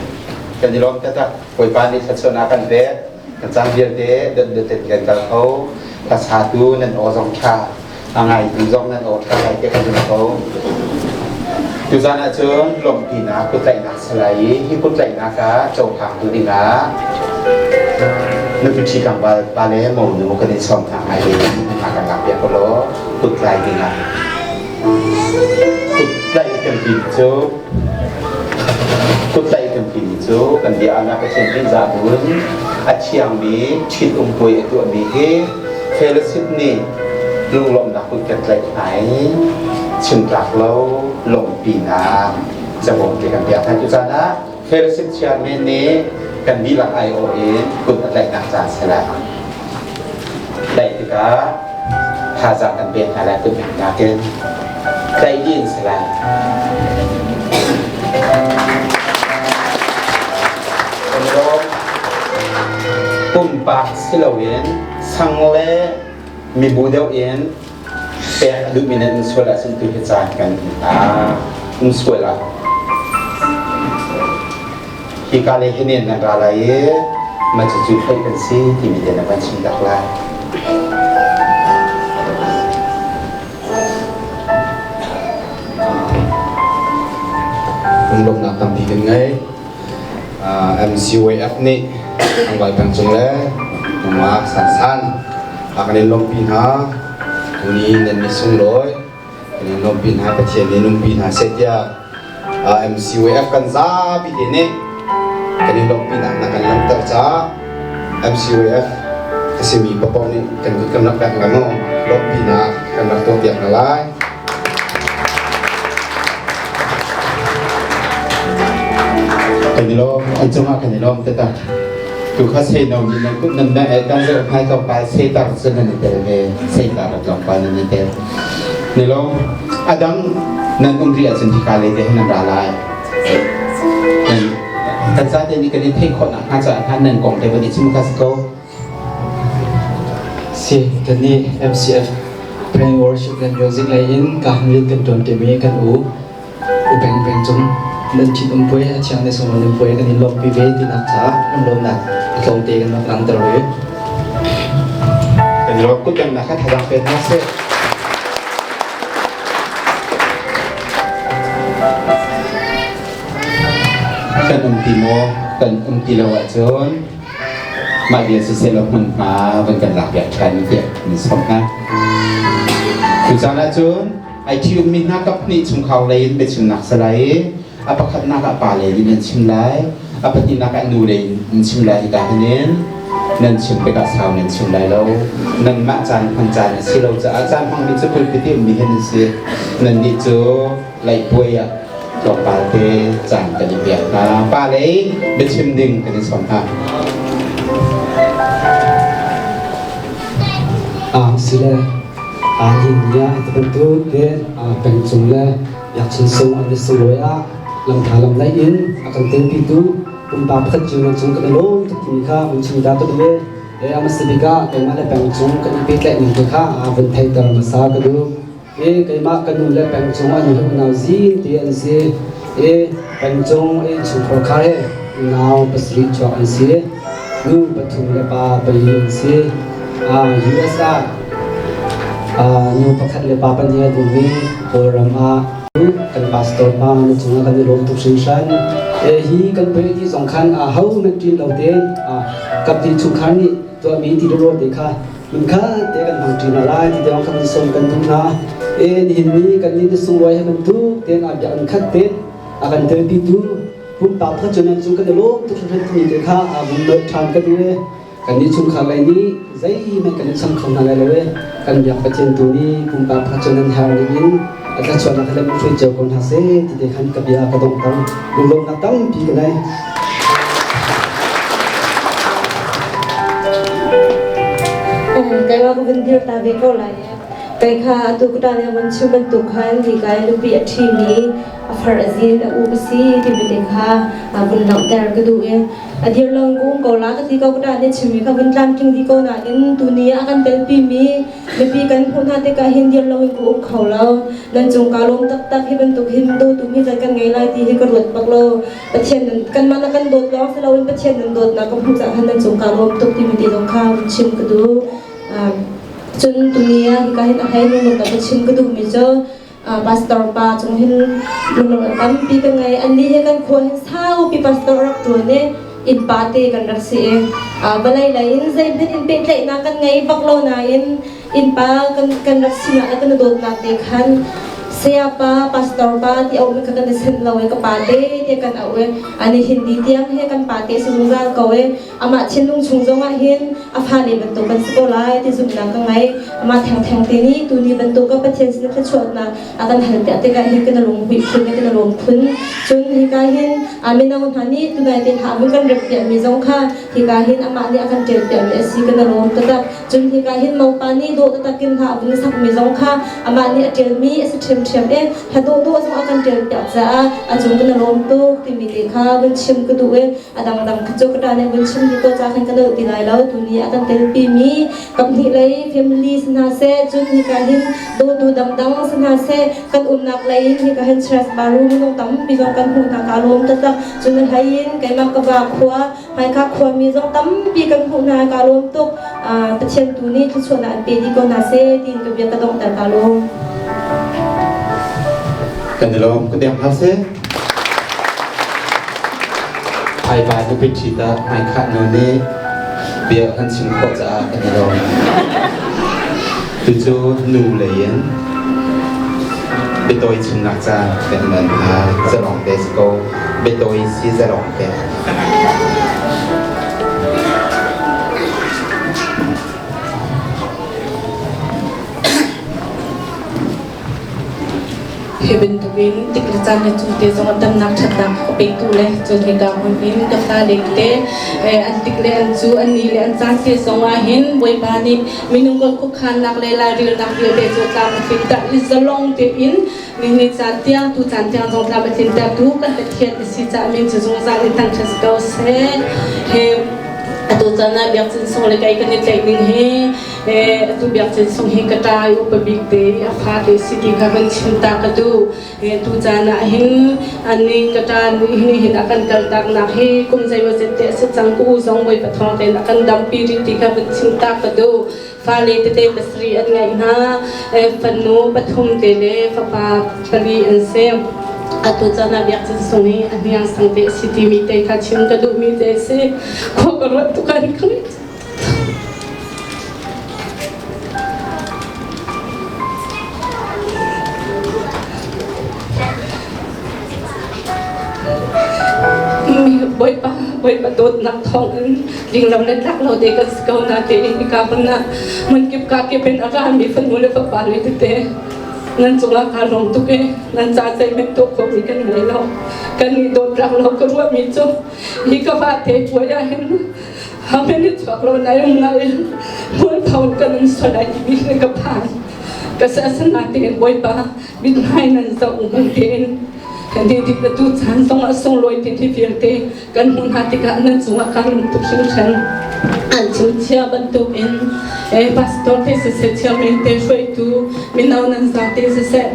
kan i lawm taktak. Bawipa nih thluachuahna kan pek, kan cang vialte dotdot in kan kal kho. Ka sa tu nan aw zong tha, a ngai tu zong nan aw tha lai te ka zong kho. Tuzan ah cun lawmhpinak kutlaihnak si lai i, hi kutlaihnak ah cokhangtu dingah nupi ṭhi tlangval pa le monu kan in sawm hna ngai ding a kan lak piak ko law, kutlai dingah Kut laih kan pin cu, kut laih kan pin cu kan bia a na Pathian pin zah dun a thiang mi ṭhit um puai a tuahmi hi fellowship nih lunglawmhnak kut kan tlaih hna i chimtlak lo lawmhpinak cabawm te kan piak hna tu caan ah fellowship chairman nih kan dihlak aiawh in kut a tlaihnak caan si lai. Tlaih tikah thazaang kan pek hna lai, kut bengnak in tlaih dih in si lai. Pumpak si loin sang le mibu deuh in pek a duhmi nan in sual ah cun tu hi caan kan in a um sual ah hi ka lei hi nen nan ra lai i ma cucu theih kan si timi te na van chim tak lai. Lunglawmhnak tampi kan ngei. Ah, M C Y F nih Tangval peng cung le nangmah sansan a kan in lawmhpi hna. Tuni nan mi sunglawi kan in lawmhpi hna, Pathian nih nungpi hna seh tiah, ah, M C Y F kan zapi te nih kan in lawmhpi hna na kan langhter caah M C Y F a simi papaw nih kan kut kan rak pek lai maw? Lawmhpi hna kan rak tuahpiak hna lai. Kan i lawm, an cungah kan i lawm taktak. Tu kha sei no mi nan kut nan beng ai kan zoh hmai tlawmpal sei tar cun nan i tel ve, sei tar tlawmpal nan i tel. Ni lawm, a dang nan um rih ahcun hika lei te nan ra lai. Nan, kan zate nih kan i theih khawhnak hnga caah hna nan kong te van i chim kha si ko. Si, kan i M C F Praise and Worship le Music lei in ka hmit kan ṭuan ṭimi kan u, u peng peng cung nan ṭhit um puai, a thiang le sung um puai, kan in lawmhpi ve tinak caah lunglawmhnak a tlawmte kan rak langhter ve. Kan i lawm, kut bengnak kha thazaang pek hna seh. Kan um ti maw? Kan um ti lo ahcun mah bia siseh lo hmun hma van kan lak piak ṭhan tiah min sawm hna. Tu caan ahcun aa ṭhi ummi hna kap hnih chungkhar lei in biachimnak si lai i a pakhatnak ah pa lei in nan chim lai, a pahnihnak ah nu lei in nan chim lai, hi ta hin in nan chim tikah sau nan chim lai lo. Nanmah caan hman caan a si lo caah caan hmangmi cu pulpit i ummi hin nan si. Nannih cu laihpuai ah tlawmpal te caan kan i piak hna. Pa lei biachim ding kan i sawm hna. Ah, si le, ah, nihin ni ah, hi bantuk te, ah, peng cung le biakchin sung an i sunglawi ah lamtha lam lei in a kan telpitu pumpak pakhat cu nan cung kan i lawm tuk timi kha hun chim ta ka duh ve. Eh, a hmasa bik ah keimah le peng cung kan i pehtlaih ning te kha, ah, vun theihter hmasa ka duh. Eh, keimah ka nu le peng cung ah nu he unau zin te an si. Eh, peng cung, eh, chungkhar kha he unau pasarih chuak an si. Nu pathum le pa pali an si. Ah, U S ah, ah, nu pakhat le pa pahnih a dingmi Kawlram ah kan pastor pa na cungah kan i lawm tuk hringhran. Eh, hi kan pei ti zong khan, ah, ho nan ṭin lo te, ah, kap dih chungkhar nih tuahmi ti dawh te kha hmunkhat te kan hmang ṭi hna lai ti te hong kan sawm kan duh hna. Eh, nihin ni kan nih na sunglawi he bantuk tein a biak an khat te a kan telpitu pumpak pakhat cu nan cung kan i lawm tuk hringhran timi te kha a vun nolh ṭhan ka duh e. Kan nih chungkhar lei nih zeihmanh kan i chang kho hna lai lo e. Kan biak Pathian tu ni pumpak pakhat cu nan her dingin a thluachuahnak he lam hruai cio ko hna seh ti te khan ka bia ka donghter. Lunglawmhnak tampi ka ngei. Um, keimah ka vun dir ta ve ko lai. Kei kha atu ka ṭan i a vun chim bantuk khan hika i nupi a ṭhimi a far a zin a u ka si timi te kha a vun langhter ka duh i a dir lo in ka um ko lai ka ti ko, ka ṭan i chimmi kha vun tlamtling dih ko nain tuni a kan telpimi mipi kan hmuh hna tikah hin dir lo in ka um kho lo. Nan cungka lawm taktak hi bantuk hin dawtu mi zat kan ngei lai ti hi ka ruat bak lo. Pathian nan, kanmah na kan dawt lawng si loin Pathian nan dawtnak ka hmuh caah khan nan cungka lawm tuk timi te zong kha vun chim ka duh. Ah, cun tuni ah hika hin a hei lunglawmhnak ka chim ka duhmi cu, ah, pastor pa cung hin lunglawmhnak tampi ka ngei. Annih he kan khua hin saupi pastor a rak ṭuan i innpa te kan rak si i, ah, vawlei lei in zeihmanh in pehtlaihnak kan ngei bak lo nain innpa kan, kan rak sinak le kan i dawtnak te khan Saya pa, pastor pa, ti a um kha kan i sen lo e, ka pate, ti kan a um e, a ni Hindi tiang he kan pate sung zal ko e, amah thinlung chung zong ah hin, a fale bantuk kan si ko lai, ti zumna ka ngei, amah thengtheng te ni, tuni bantuk ka Pathian sin a thluachuahna, a kan hal piak te ka hin kan a lung hui khun, kan a lung khun, cun hi ka hin, a mino hna ni, tunai te hla vun kan rep piak mi zong kha, hi ka hin amah ni a kan tel piak mi a si kan a lawm taktak. Cun hi ka hin mopa ni dawh taktak in hla a vun sak mi zong kha, amah ni a tel mi a si ṭhiamṭhiam e, hla dawh dawh zong a kan tel piak caah a cung kan a lawm tuk timi te kha vun chim ka duh e, a dangdang kha cu ka ṭan e vun chim hi ko caah khan ka lo ti lai lo. Tuni a kan telpi mi kap hnih lei family si hna seh, cun hi ka hin dawtu dangdang si hna seh, kan umnak lei in hi ka hin church baru minung tampi zong kan hmuh hna ka lawm taktak. Cun a hlei in keimah ka va khua Hmaikha khuami zong tampi kan hmuh hna ka lawm tuk. Aa, Pathian tuni thluachuahna an pe dih ko hna seh, tiin ka bia ka donghter ka lawm. Kan i lawm, ka diang hna seh. Hmaipa nupi ṭhi ta, Hmaikha nu nih bia kan chim khawh caah kan i lawm. Cucu nu lei in biatawi chimnak ca kan man hna, zalong te si ko, biatawi si zalong te. Hi bantukin tik le caan le cu te zong a damnak ṭhatnak ka petu le cun hi ka hun in ka fale te, eh, an tik le an cu, an ni le an caan te zong ah hin Bawipa nih minung kan khuakhannak le lairilnak vialte cu tlam a tlinter i zalong tein nihin ni caan tiang, tu caan tiang zong tlam a tlintertu kan Pathian a si caah min cu zungzal in thangṭhat ko seh. He, atu caan ah biakcin sung le kai kan i tlaih ning hi, he, atu biakcin sung hi ka ṭa i upa bik te, a fate si ti kha kan chim ta ka duh. He, tu caan ah hin, an ning ka ṭa nih hin a kan kaltaknak hi, kum zei a zet te a si cang ku zong Bawipa thawng tein a kan dampi rih ti kha kan chim ta ka duh. Fale tete pasarih an ngeih hna, eh, fanu pathum te le fapa pali an si. Atu caan ah biakcin sung hi a hniang sang te a si timi te kha chim ka duhmi te a si. Khua ka ruat tuk an ka ngeih. Bawipa, Bawipa dawtnak thawngin ding lo le tlak lo te kan si ko nain, hika hmanh ah hmun kip ka kip in a rami fanu le fapa le tete nan cungah ka lawm tuk i, nan ca zeihmanh tuah khawhmi kan ngei lo. Kannih dawt tlak lo ka ruahmi cu hi ka fate puai ah hin, hau men i chuak lo nai um ngai, hmual thawn kan um sual lai timi hi ka phan. Ka siasatna tein Bawipa, mithmai nan zoh uh tein, kan dih dih tu caan zong a sunglawi tein hi vialte kan hmuh hna tikah nan cungah ka lawm tuk hringhran. An chim chia bantukin, eh, pastor te siseh, chairman te hruaitu, mino nan zate siseh,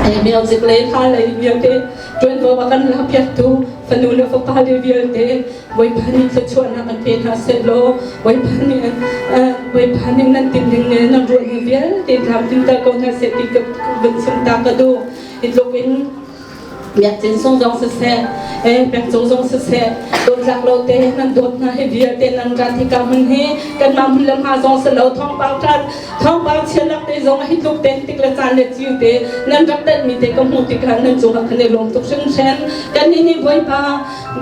eh, music le hla le vialte ṭuanvo a kan la piaktu fanu le fapa le vialte Bawipa nih thluachuahnak an pe hna sehlaw, Bawipa nih, eh, Bawipa nih nan tinhing le nan ruahnak vialte tlamtlinter ko hna seh ti ka, ka vun chim ta ka duh. Hi tlukin biakcin sung zong siseh, eh, pengcung zong siseh, dawt tlak lo te nan dawt hna hi vialte nan rat hi ka hmun hi, kanmah hmun le hma zong si lo, thawngpang ṭhat, thawngpang chialak te zong hi tluk ten tik le caan le ci te nan rak telh mi te ka hmuh tikah nan cungah kan i lawm tuk hringhran. Kannih nih Bawipa,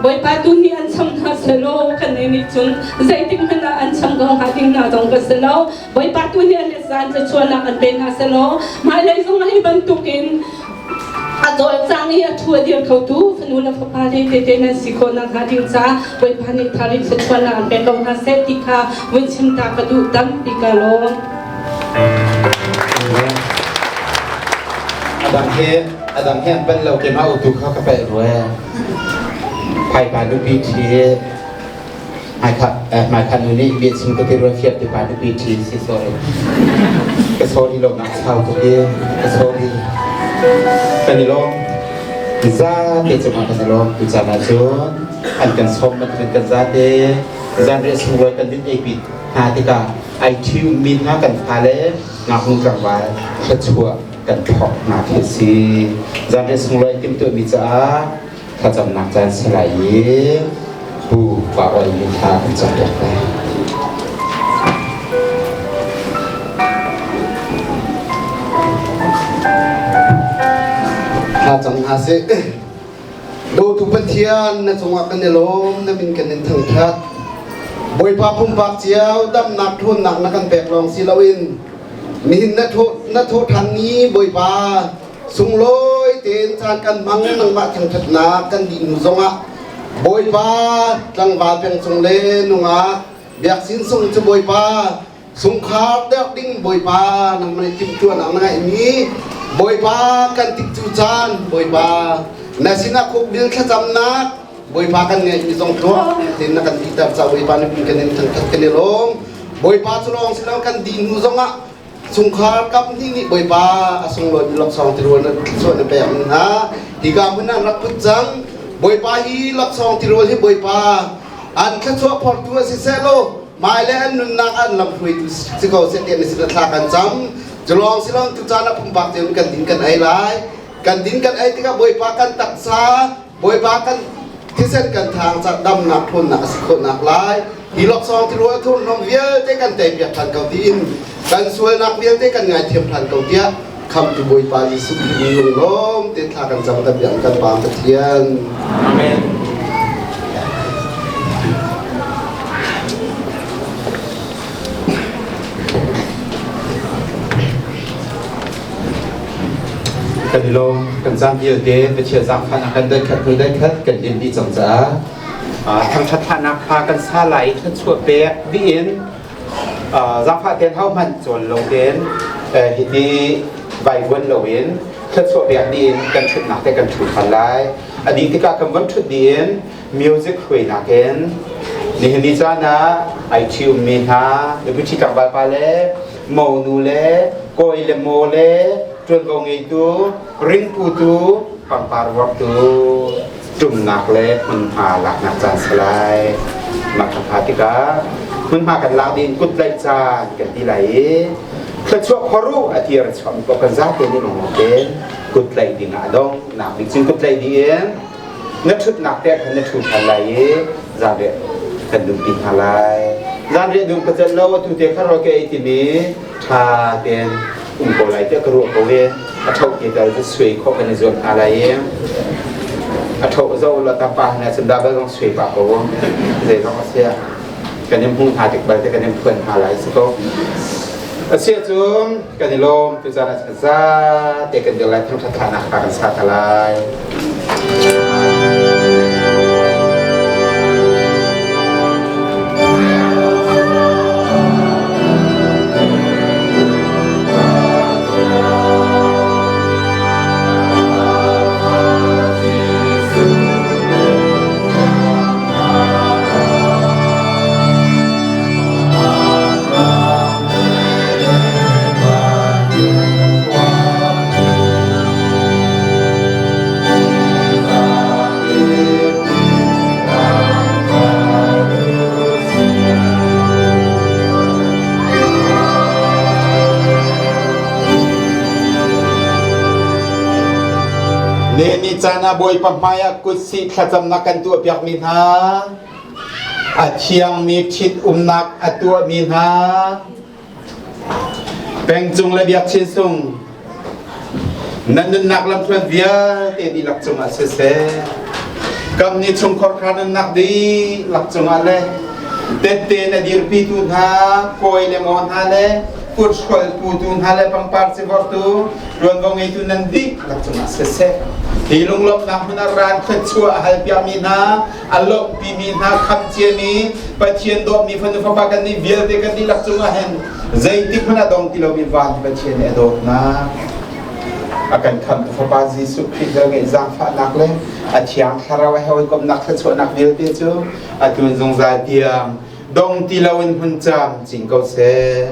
Bawipa tuni an cham hna sehlaw, kannih nih cun zeitik hmanh ah an cham ko hnga ding hna zong ka si lo. Bawipa tuni an le zan thluachuahnak an pe hna sehlaw, hmailei zong ah hi bantukin a cawlcang i a thu a dir khotu fanu le fapa le tete nan si khawh nakhnga ding caah Bawipa nih thar in thluachuahnak an pe ko hna seh ti kha vun chim ta ka duh. Tampi ka lawm. A dang he, a dang he an panh lo, keimah utu kha ka peh rua. Hmaipa nupi ṭhi. Hmaikha, eh, Hmaikha nu nih biachim ka ti rua, fiap ti pa nupi ṭhi si, sorry. Ka sorry lo nak sau ka ti, ka sorry. Kan i lawm. Zate cungah kan i lawm. Tu caan ah cun an kan sawm bantukin kan zate, zan riat sunglawi kan din eipi hna tikah aa ṭhi mi hna kan fale, ngaknu tlangval thluachuah kan thawk hna khi a si. Zan riat sunglawi timhtuahmi caah thlacamnak caan si lai i, Pu Pa Awi nih thla kan cam piak lai. A si. Dotu Pathian, na cungah kan i lawm, na min kan in thangthat. Bawipa, pumpak ciau damnak, thuannak na kan pek lawng si loin, nihin na thawh, na thawh than ni, Bawipa, sunglawite in caan kan hmang, nangmah thangthatnak kan dihnu zongah, Bawipa, tlangval peng cung le nungak biaksin sung cu, Bawipa, sungkhar deuh ding, Bawipa, nangmah i timtuahnak na ngaih mi, Bawipa, kan tikcu caan, Bawipa, na sinah khukdil thlacamnak, Bawipa, kan ngaih mi zong thluatin na kan dihter caah, Bawipa, na min kan in thangthat kan i lawm. Bawipa, cu lawng si lo, kan dihnu zongah sungkhar kam hnih nih, Bawipa, a sunglawi mi laksawng tirual na suah na pek hna. Hika hmun ah an rak put cang, Bawipa, hi laksawng tirual hi, Bawipa, an thluachuah phortu a si sehlaw, mai le an nunnak an lamhruaitu si ko seh tiah na sin ah thla kan cam. Cu lawng si lo, tu caan ah pumpak ciang kan din kan ei lai. Kan din kan ei tikah, Bawipa, kan taksa, Bawipa, kan thisen kan thang ca damnak, thuannak a si khawhnak lai. Hi laksawng tirual thurhnawm vialte kan teipiak ṭhan ko tiin, kan sualnak vialte kan ngaithiam ṭhan ko tiah, Khamhtu Bawipa Jesuh Khrih min lunglawm tein thla kan cam kan biak kan Pa Pathian. Amen. Kan i lawm, kan caan vialte Pathian zaangfahnak kan dai khat, kan dai khat, kan din dih cang caah, aa, thangṭhat thlahnak kha kan sa lai i thluachuah pek dih in, aa, zaangfahte in hau hmanh cawl lo tein, eh, hiti vaivuan loin thluachuah pek dih in kan ṭhutnak te kan ṭhut hal lai. A dih tikah kan von ṭhut dih in music hruainak in nihin ni caan ah aa ṭhiummi hna, mibuṭhi tlangvalpa le monu le kawi le maw le ṭuanvo ngeitu, ringputu, pangpar vuaktu, ṭumnak le hmunhma laknak caan si lai. Mah kha tikah hmunhma kan lak dih in kutlaih caan kan ti lai i, thluachuah phorh uh a ti a ra chuahmi paoh kan zate nih lawngte in kutlaih ding ah a dong nak ding cun kutlaih dih in, na ṭhutnak te khan na ṭhut hal lai i, zanriah kan dumpi hna lai. Zanriah dum ka celh lo, atu te kha rawl ka ei timi ṭha tein um ko lai tiah ka ruah ko i, a ṭhoh te tal cu suai khawh kan i zuam hna lai i, a ṭhoh zoh lo, a tam pah hna cun dah bal zong suai pah ko, zei zong a si ah. Kan in hmuh hna tik belte kan in phuan hna lai si ko. A si ahcun kan i lawm, tu caan ah cun kan zate kan dir lai, thangṭhat thlahnak kha kan sa ta lai. Nihin ni caan ah Bawipa hmaiah kutsih thlacamnak kan tuahpiakmi hna, a thiangmi ṭhitumnak a tuahmi hna, pengcung le biakchin sung nan nunnak lamthluan vialte dihlak cungah siseh, kam ni chungkhar kha nunnak dihlak cungah le tette na dirpitu hna, kawi le maw hna le kutsualtu hna le pangpar civortu, ṭuanvo ngeitu nan dihlak cungah siseh, hi lunglawmhnak hmun ah ran thluachuah a halpiakmi hna, a lawmhpimi hna, khamh ciami, Pathian dawtmi fanu fapa kan nih vialte kan dihlak cungah hin zeitik hmanh ah dong ti lomi van Pathian nih a dawtnak, a kan khamhtu Fapa Jesuh Khrih velngeih zaangfahnak le a Thiang Thlarau a hawikomhnak thluachuahnak vialte cu a tun zungzal tiang dong ti loin hmun cam cing ko seh.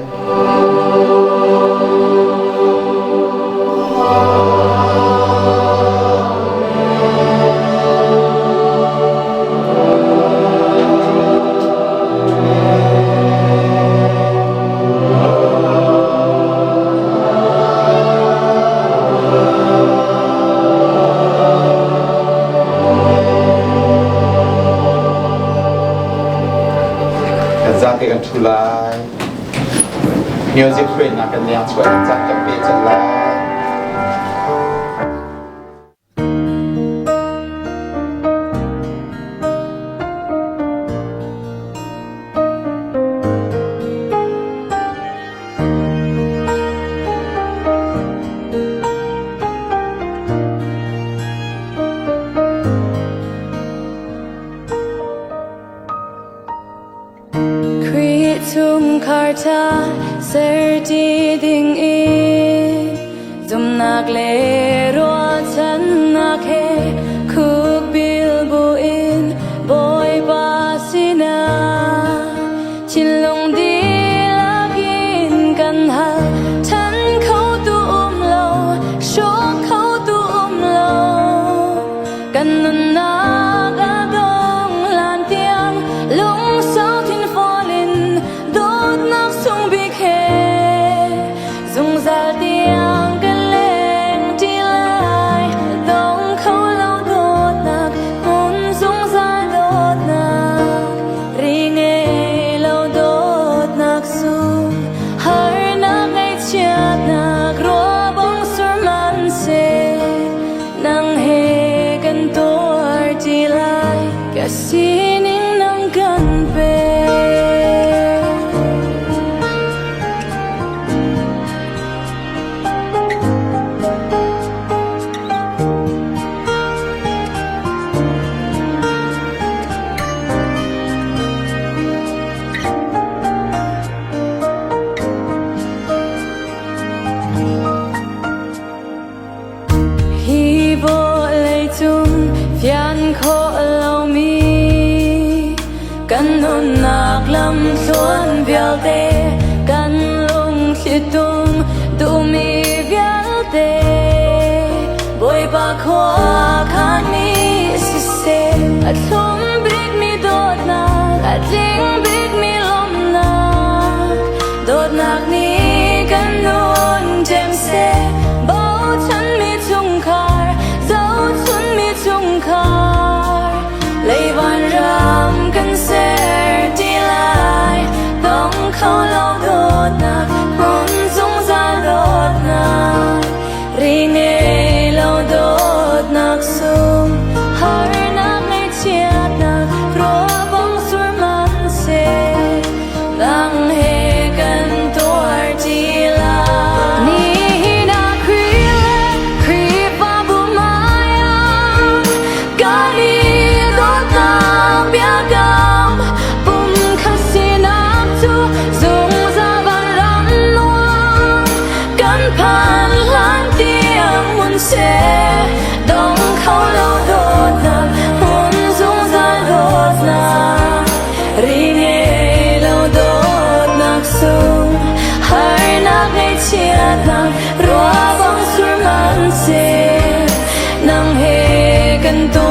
Kan zate kan ṭhu lai. Music hruainak kan leng chuah in caan kan pe cang lai. Le ruahchannak he khukbil buin Bawipa sinah thinlung dilakin kan hal. Than khotu um lo, suak khotu um lo, kan nunnak a dong lan tiang lungsau thinfawlin dawtnak sung bik he. Zungzal tiang ka leng ti lai, dong kho lo dawtnak, hun zungzal dawtnak, ri ngei lo dawtnak sung, harnak ngaihchiatnak, ruabawng sur man se, nang he kan tuar ti lai, ka sining nang kan pe. Hi vawh leicung fian khawh lo mi, kan nunnak lamthluan vialte, kan lungthli tung duh mi vialte, Bawipa khua khan mi siseh, a thlum bik mi dawtnak, a tling bik mi lomnak, dawtnak ni kan nun cem seh, bochan mi chungkhar, zochan mi chungkhar, leivan ram kan ser ti lai, dong kho lo dawtnak, hun zungzal dawtnak, ri ngei lo dawtnak sung, harnak ngaihchiatnak, ruabawng sur man se, nang he kan tuar ti lai. Nihin a Khrih le Khrihfabu mai-ah kan i dawtnak biakam pumkhat sinak thu zungzal vanram nuam kan phan hlan tiang mun se, dong kho lo dawtnak, hun zungzal dawtnak, ri ngei lo dawtnak sung, harnak ngaihchiatnak, ruabawng sur man se, nang he kan tu